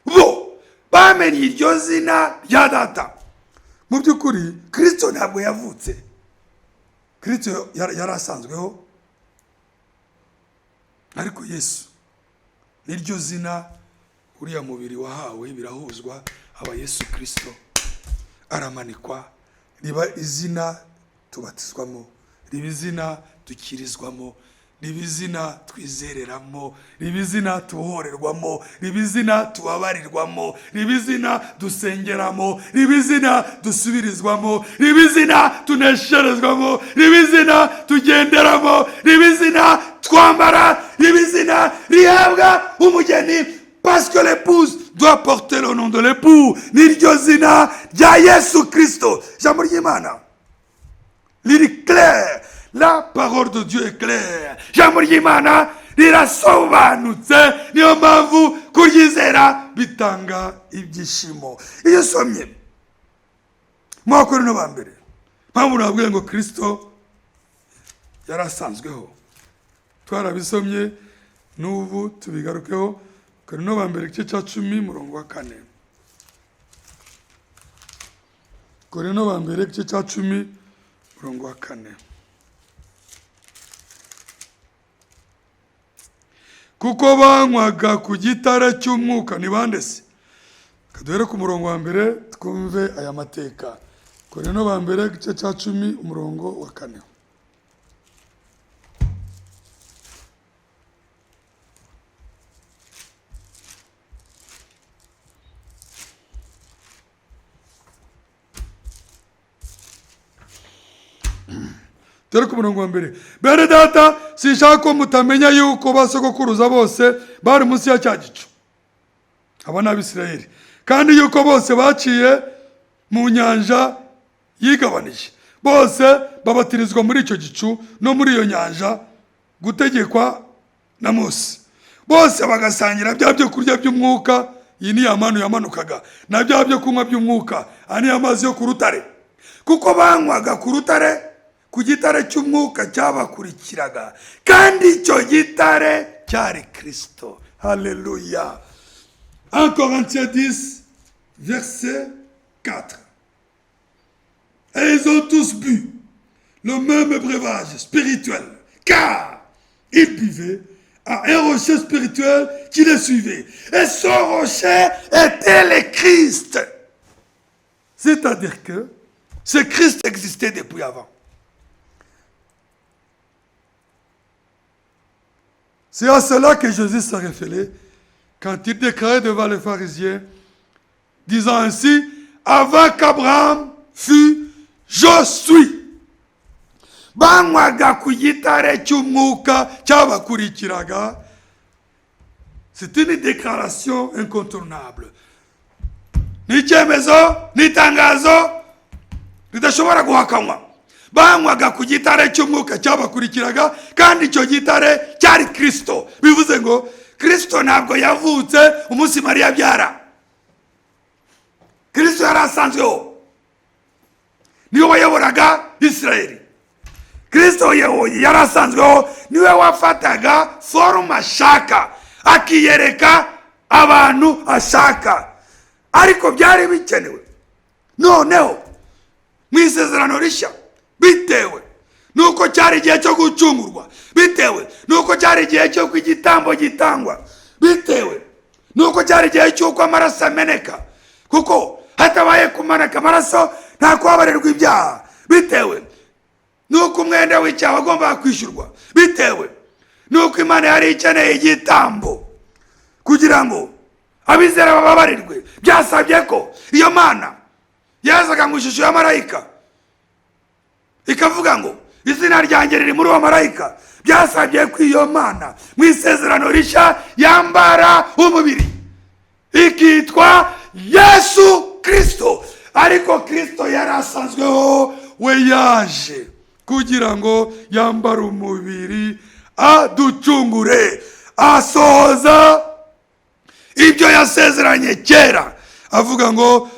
bo bamenye iryo zina rya Data. Mu by'ukuri Kristo ntabwo yavutse, Kristo yari asanzweho, ariko Yesu niryo zina uriya mubiri wahawe, birahuzwa, aba Yesu Kristo, aramanikwa, riba izina tubatizwamo, riba izina dukirizwamo, riba izina twizereramo, riba izina tubohorerwamo, riba izina tubabarirwamo, riba izina dusengeramo, riba izina dusubirizwamo, riba izina tunesherezwamo, riba izina tugenderamo, riba izina twambara, riba izina rihabwa umugeni, parce que l'épouse doit porter le nom de l'époux. Niryo zina rya Yesu Kristo. Ijambo ry'Imana Riri clair. La parole de Dieu est claire. Ijambo ry'Imana rirasobanutse, niyo mpamvu kuryizera bitanga ibyishimo. Iyo usomye mu Bakorinto ba mbere, mpamvu nababwiye ngo Kristo yarasanzweho, twarabisomye n'ubu tubigarukeho. Korinto ba mbere igice cya 10 murongo wa 4. Korinto ba mbere igice cya 10 murongo wa 4. Kuko banywaga ku gitare cy'umwuka. Ni bande se? Kaduhere ku murongo wa mbere twumve aya mateka. Korinto ba mbere igice cya 10 umurongo wa 4. Dore ku murongo wa mbere. Bene data, sinshaka ko mutamenya yuko basogokuruza bose bari munsi ya cya gicu, aba ni Abisirayeli, kandi yuko bose baciye mu nyanja yigabanije, bose babatirizwa muri icyo gicu no muri iyo nyanja gutegekwa na Mose, bose bagasangira bya byo kurya by'umwuka. Iyi ni ya manu yamanukaga, na bya byo kunywa by'umwuka, aya ni amazi yo ku rutare, kuko banywaga ku rutare, ku gitare cy'umwuka cyabakurikiraga, kandi icyo gitare cyari Kristo. Haleluya. 1 Corinthiens 10 verset 4. Et ils ont tous bu le même breuvage spirituel, car ils buvaient à un rocher spirituel qui les suivait. Et ce rocher était le Christ. C'est-à-dire que ce Christ existait depuis avant. C'est à cela que Jésus s'est référé quand il déclarait devant les pharisiens, disant ainsi: avant qu'Abraham fût, je suis. Banywaga ku gitare cy'umwuka cyabakurikiraga. C'est une déclaration incontournable. Ni icyemezo, ni itangazo ridashobora guhakanwa. Banywaga ku gitare cy'umwuka cyabakurikiraga, kandi icyo gitare cyari Kristo. Bivuze ngo Kristo ntabwo yavutse umunsi Mariya abyara. Kristo yari asanzweho, niwe wayoboraga Isirayeli. Kristo yari asanzweho, niwe wafataga forme ashaka, akiyereka abantu ashaka. Ariko byari bikenewe noneho mu isezerano rishya, bitewe nuko cyari igihe cyo gucungurwa, bitewe nuko cyari igihe cyo igitambo gitangwa, bitewe nuko cyari igihe cy'uko amaraso ameneka, kuko hatabaye kumaneka amaraso nta kubabarirwa ibyaha, bitewe nuko umwenda w'icyaha wagombaga kwishyurwa, bitewe nuko Imana yari ikeneye igitambo kugira ngo abizera bababarirwe. Byasabye ko iyo Mana yazaga mu ishusho ya marayika ikavuga ngo izina ryanjye riri muri uwo marayika. Byasabye ko iyo Mana mu isezerano rishya yambara umubiri ikitwa Yesu Kristo. Ariko Kristo yari asanzweho, we yaje kugira ngo yambare umubiri aducungure, asohoza ibyo yasezeranye kera, avuga ngo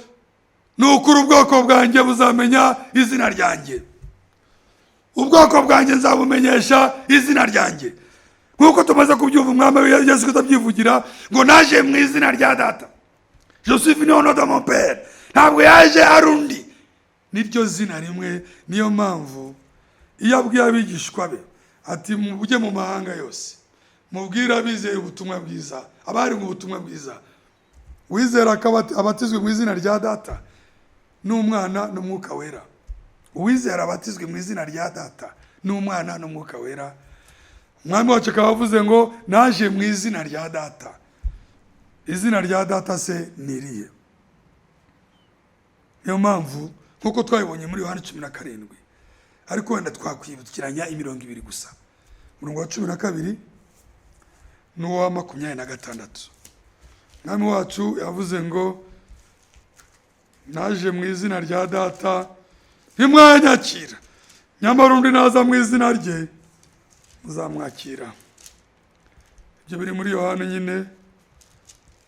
nukuri ubwoko bwanjye buzamenya izina ryanjye, ubwoko bwanjye nzabumenyesha izina ryanjye. Nkuko tumaze kubyumva, umwami Yesu Kristo abyivugira ngo naje mu izina rya data, je suis venu au nom de mon père. Ntabwo yaje ari undi, niryo zina rimwe. Niyo mpamvu iyo abwiye abigishwa be ati mujye mu mahanga yose mubwire abizeye ubutumwa bwiza, abari mu butumwa bwiza, wizera abatizwe mu izina rya data n'umwana n'umwuka wera. Uwizera abatizwe mu izina rya data n'umwana n'umwuka wera. Umwami wacu akaba avuze ngo naje mu izina rya data. Izina rya data se niriye. Niyo mpamvu nkuko twabibonye muri Yohana 17, ariko wenda twakwibukiranya imirongo ibiri gusa, umurongo wa 12 n'uwa 26. Umwami wacu yavuze ngo naje mu izina rya data ntimwanyakira, Nyamara undi naza mu izina rye muzamwakira. Ibyo biri muri Yohana nyine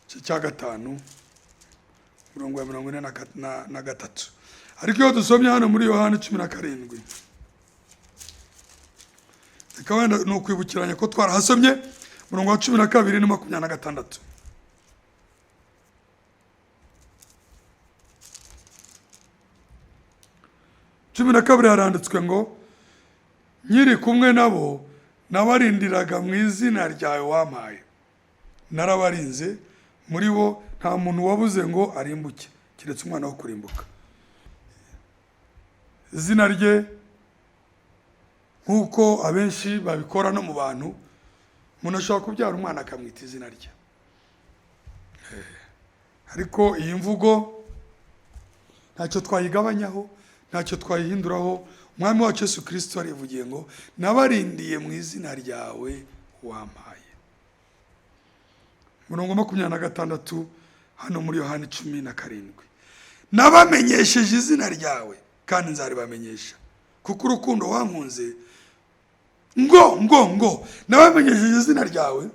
cya 5 umurongo wa 43. Ariko iyo dusomye hano muri Yohana 17, reka wenda ni ukwibukiranya ko twarahasomye, umurongo wa 12 na 26. 12 haranditswe ngo nkiri kumwe nabo nabarindiraga mu izina ryawe wampaye, narabarinze, muri bo nta muntu wabuze ngo arimbuke keretse umwana wo kurimbuka. Izina rye nk'uko abenshi babikora no mu bantu, umuntu ashobora kubyara umwana akamwita izina rye. Ariko iyi mvugo ntacyo twayigabanyaho, ntacyo twayihinduraho. Umwami wacu Yesu Kristo arivugiye ngo nabarindiye mu izina ryawe wampaye. Murongo 26 hano muri Yohana 17, nabamenyesheje izina ryawe kandi nzaribamenyesha, kuko urukundo wankunze ngo ngo ngo nabamenyesheje izina ryawe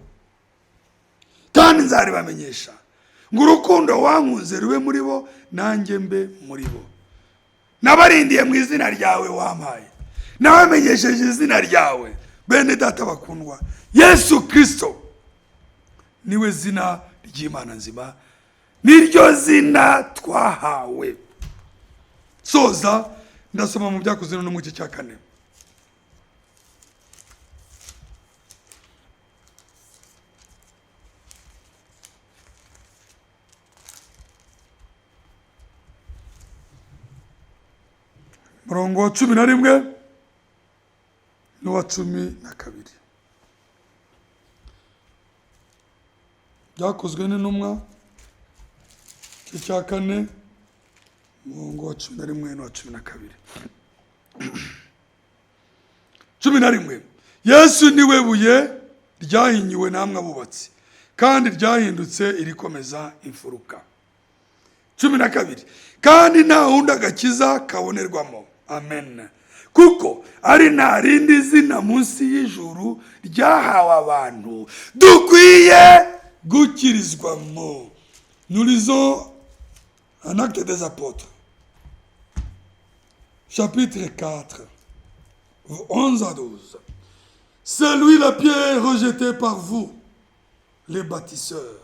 kandi nzaribamenyesha, ngo urukundo wankunze rube muri bo nanjye mbe muri bo. Nabarindiye mu izina ryawe wampaye, nabamenyesheje izina ryawe. Bene data bakundwa, Yesu Kristo niwe zina ry'Imana nzima, niryo zina twahawe. Soza ndasoma mu Byakozwe no mu gice cya 4. Murongo wa 11 n'uwa 12. Byakozwe n'intumwa igice cya 4 umurongo wa 11 n'uwa 12. 11, Yesu niwe buye ryahinyuwe namwe abubatsi, kandi ryahindutse irikomeza imfuruka. 12, kandi nta wundi agakiza kabonerwamo. Amen. Kuko ari nta rindi zina munsi y'ijuru ryahawe abantu dukwiye gukirizwamo. Nous lisons en Actes des Apôtres, chapitre 4, 11 à 12. C'est lui la pierre rejetée par vous, les bâtisseurs,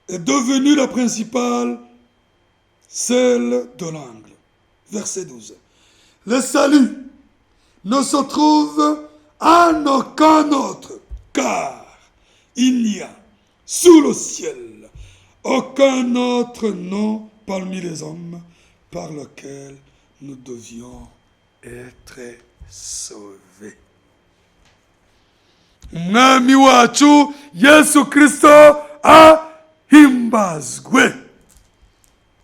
est devenue la principale, celle de l'angle. Verset 12. Le salut ne se trouve en aucun autre, car il n'y a sous le ciel aucun autre nom parmi les hommes par lequel nous devions être sauvés. Umwami wacu Yesu Kristo ahimbazwe.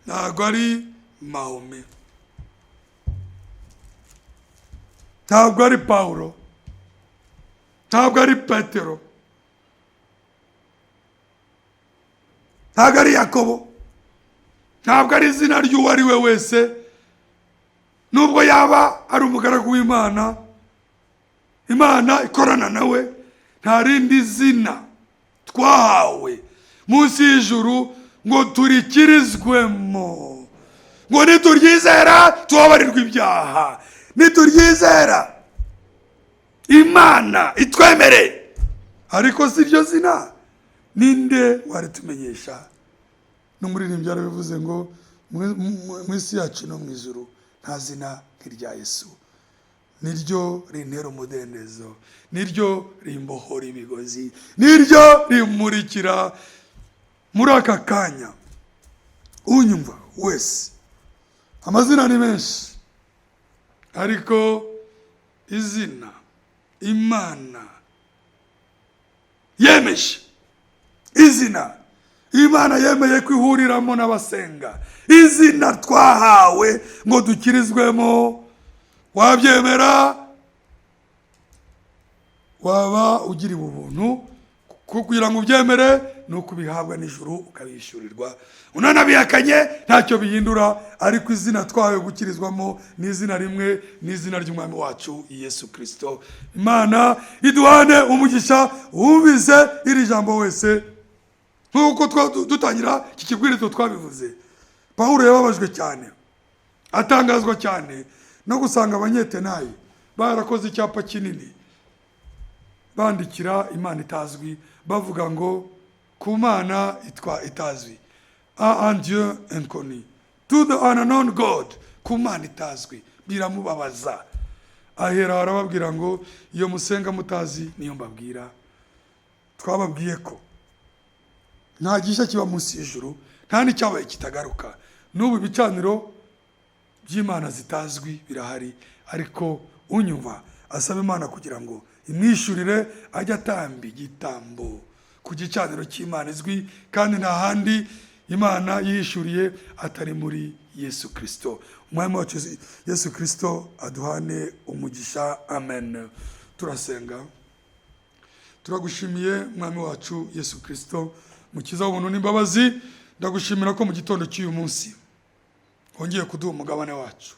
Ntabwo ari Mahome, ntabwo ari Paulo, ntabwo ari Petero, ntabwo ari Yakobo, ntabwo ari izina ry'uwo ari we wese, nubwo yaba ari umugaragu w'Imana, Imana ikorana nawe. Nta rindi zina twahawe munsi y'ijuru ngo turikirizwemo, ngo nituryizera tubabarirwe ibyaha, nituryizera Imana itwemere. Ariko si iryo zina ninde waritumenyesha? N'umuririmbyi yarabivuze ngo mu isi yacu no mu ijuru nta zina nk'irya Yesu, niryo rintera umudendezo, niryo rimbohora imigozi, niryo rimurikira. Muri aka kanya unyumva wese, amazina ni menshi, ariko izina Imana yemeje, izina Imana yemeye kwihuriramo n'abasenga, izina twahawe ngo dukirizwemo, wabyemera waba ugiriwe ubuntu Kugira ngo ubyemere ni uko ubihabwa n'ijuru, ukabishyurirwa. Unanabihakanye ntacyo bihindura, ariko izina twahawe gukirizwamo ni izina rimwe, ni izina ry'Umwami wacu Yesu Kirisito. Imana iduhane umugisha. Wumvise iri jambo wese, nk'uko dutangira iki kibwirizo twabivuze, Pawulo yababajwe cyane, atangazwa cyane no gusanga Abanyetenayi barakoze icyapa kinini bandikira Imana itazwi, bavuga ngo ku Mana itwa itazwi, "À un Dieu inconnu", "To the unknown God", ku Mana itazwi. Biramubabaza, ahera arababwira ngo iyo musenga mutazi niyo mbabwira. Twababwiye ko nta gishya kiba munsi y'ijuru, nta n'icyabaye kitagaruka. N'ubu ibicaniro by'imana zitazwi birahari, ariko unyumva asaba Imana kugira ngo imwishyurire ajye atamba igitambo ku gicaniro cy'Imana izwi, kandi nta handi Imana yihishuriye atari muri Yesu Kirisito. Umwami wacu Yesu Kirisito aduhane umugisha. Amen. Turasenga. Turagushimiye, Mwami wacu Yesu Kirisito, Mukiza w'ubuntu n'imbabazi. Ndagushimira ko mu gitondo cy'uyu munsi wongeye kuduha umugabane wacu,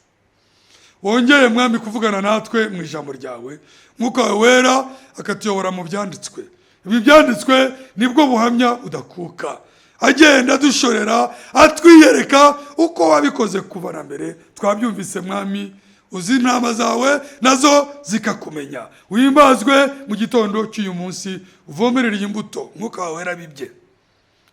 wongeye, Mwami, kuvugana natwe mu ijambo ryawe. Mwuka wawe Wera akatuyobora mu byanditswe. Ibi byanditswe nibwo buhamya budakuka, agenda adushorera, atwiyereka uko wabikoze kuva na mbere. Twabyumvise, Mwami, uzi intama zawe nazo zikakumenya. Wimbazwe mu gitondo cy'uyu munsi, uvomerere iyi mbuto Mwuka wawe Wera bibye,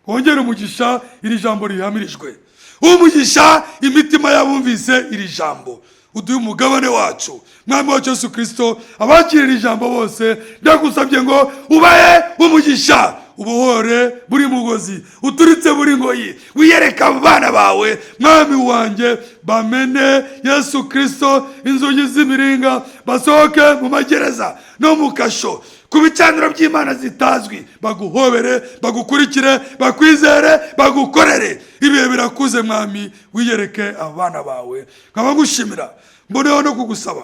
wongere umugisha iri jambo rihamirijwe, umugisha imitima y'abumvise iri jambo, uduhe umugabane wacu. Mwami wacu Yesu Kirisito, abakirira ijambo bose ndagusabye ngo ubahe umugisha, ubohore buri mugozi, uturitse buri ngoyi, wiyereka abana bawe, Mwami wanjye, bamene Yesu Kirisito inzugi z'imiringa, basohoke mu magereza no mu kasho ku bicaniro by'imana zitazwi, baguhobere, bagukurikire, bakwizere, bagukorere. Ibihe birakuze, Mwami, wiyereke abana bawe. Nkaba ngushimira, mboneho no kugusaba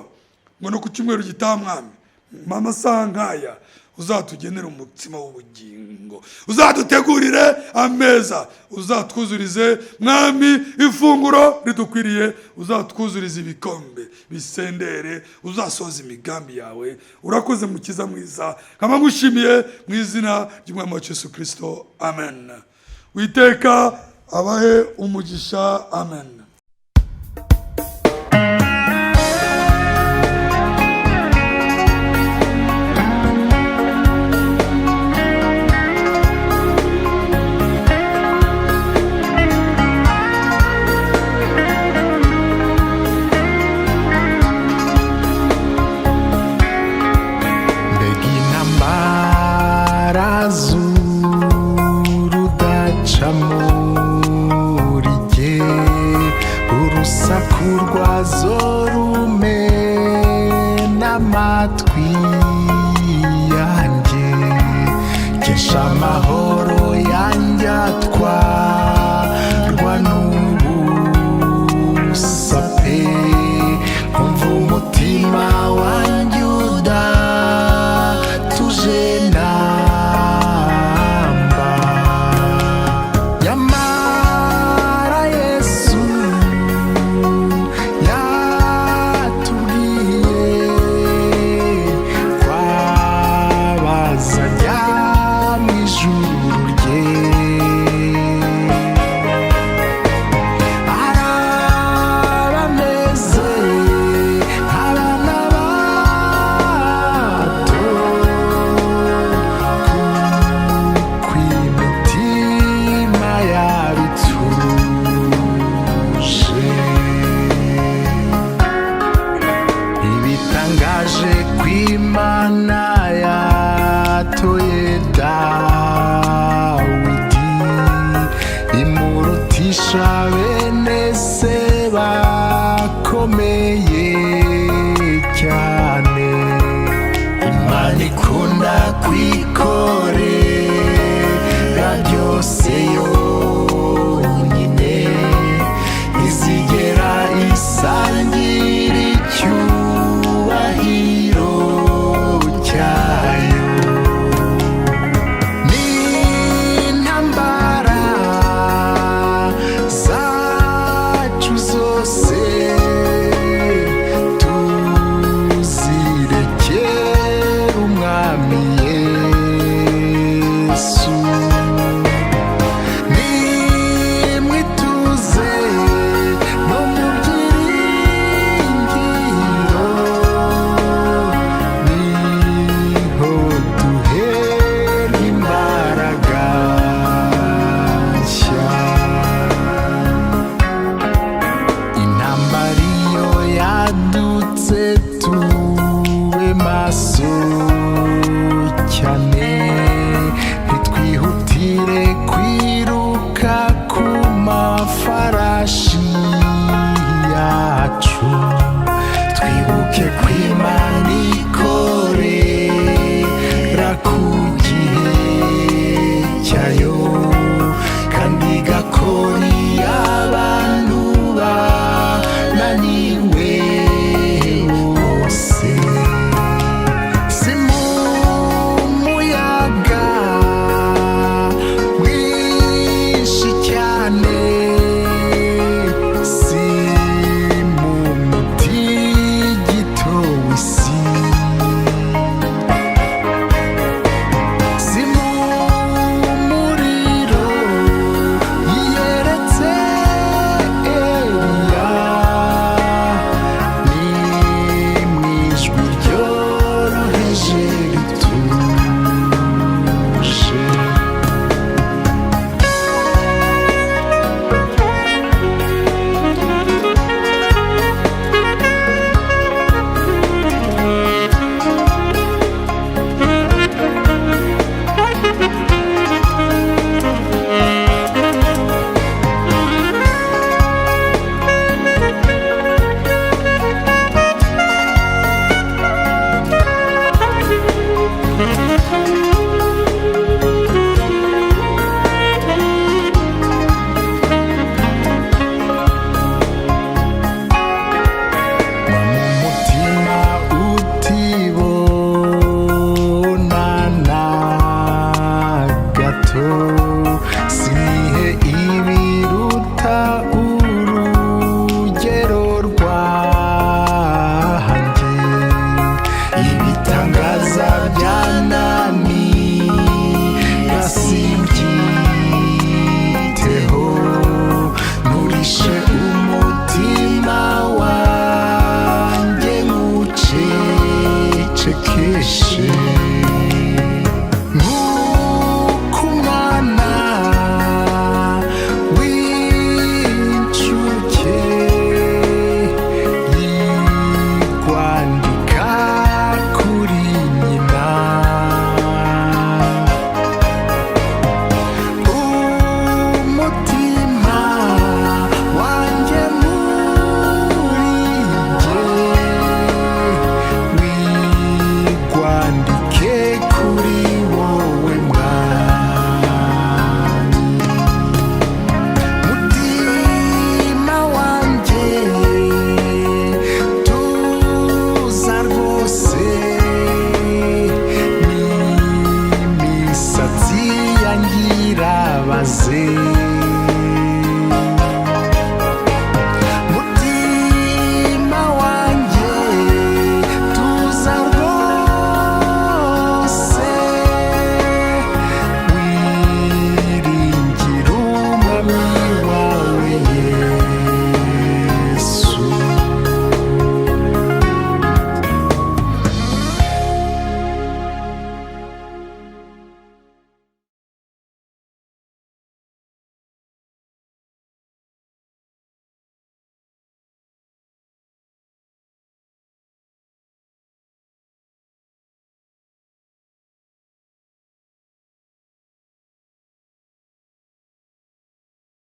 ngo no ku cyumweru gitaha, Mwami, amasaha nk'aya, uzatugenere umutsima w'ubugingo, uzadutegurire ameza, uzatwuzurize, Mwami, ifunguro ridukwiriye, uzatwuzurize ibikombe bisendere, uzasoza imigambi yawe. Urakoze, Mukiza mwiza. Nkaba ngushimiye mu izina ry'Umwami wacu Yesu Kirisito. Amen. Witeka abahe umugisha. Amen. Mbega intambara z'urudaca muri jye, urusaku rwazo rumena amatwi yanjye, kesha amahoro yanjye atwarwa n'ubusa pe, nkumva umutima wanjye udatuje namba. Nyamara Yesu yatubwiye kwabazajya mu ijuru rye, arabameze nk'abana bato, kuko imitima yabo ituje. Ibitangaje kw'Imana yatoye Dawidi, imurutisha bene se bakomeye cyane. Imana ikunda.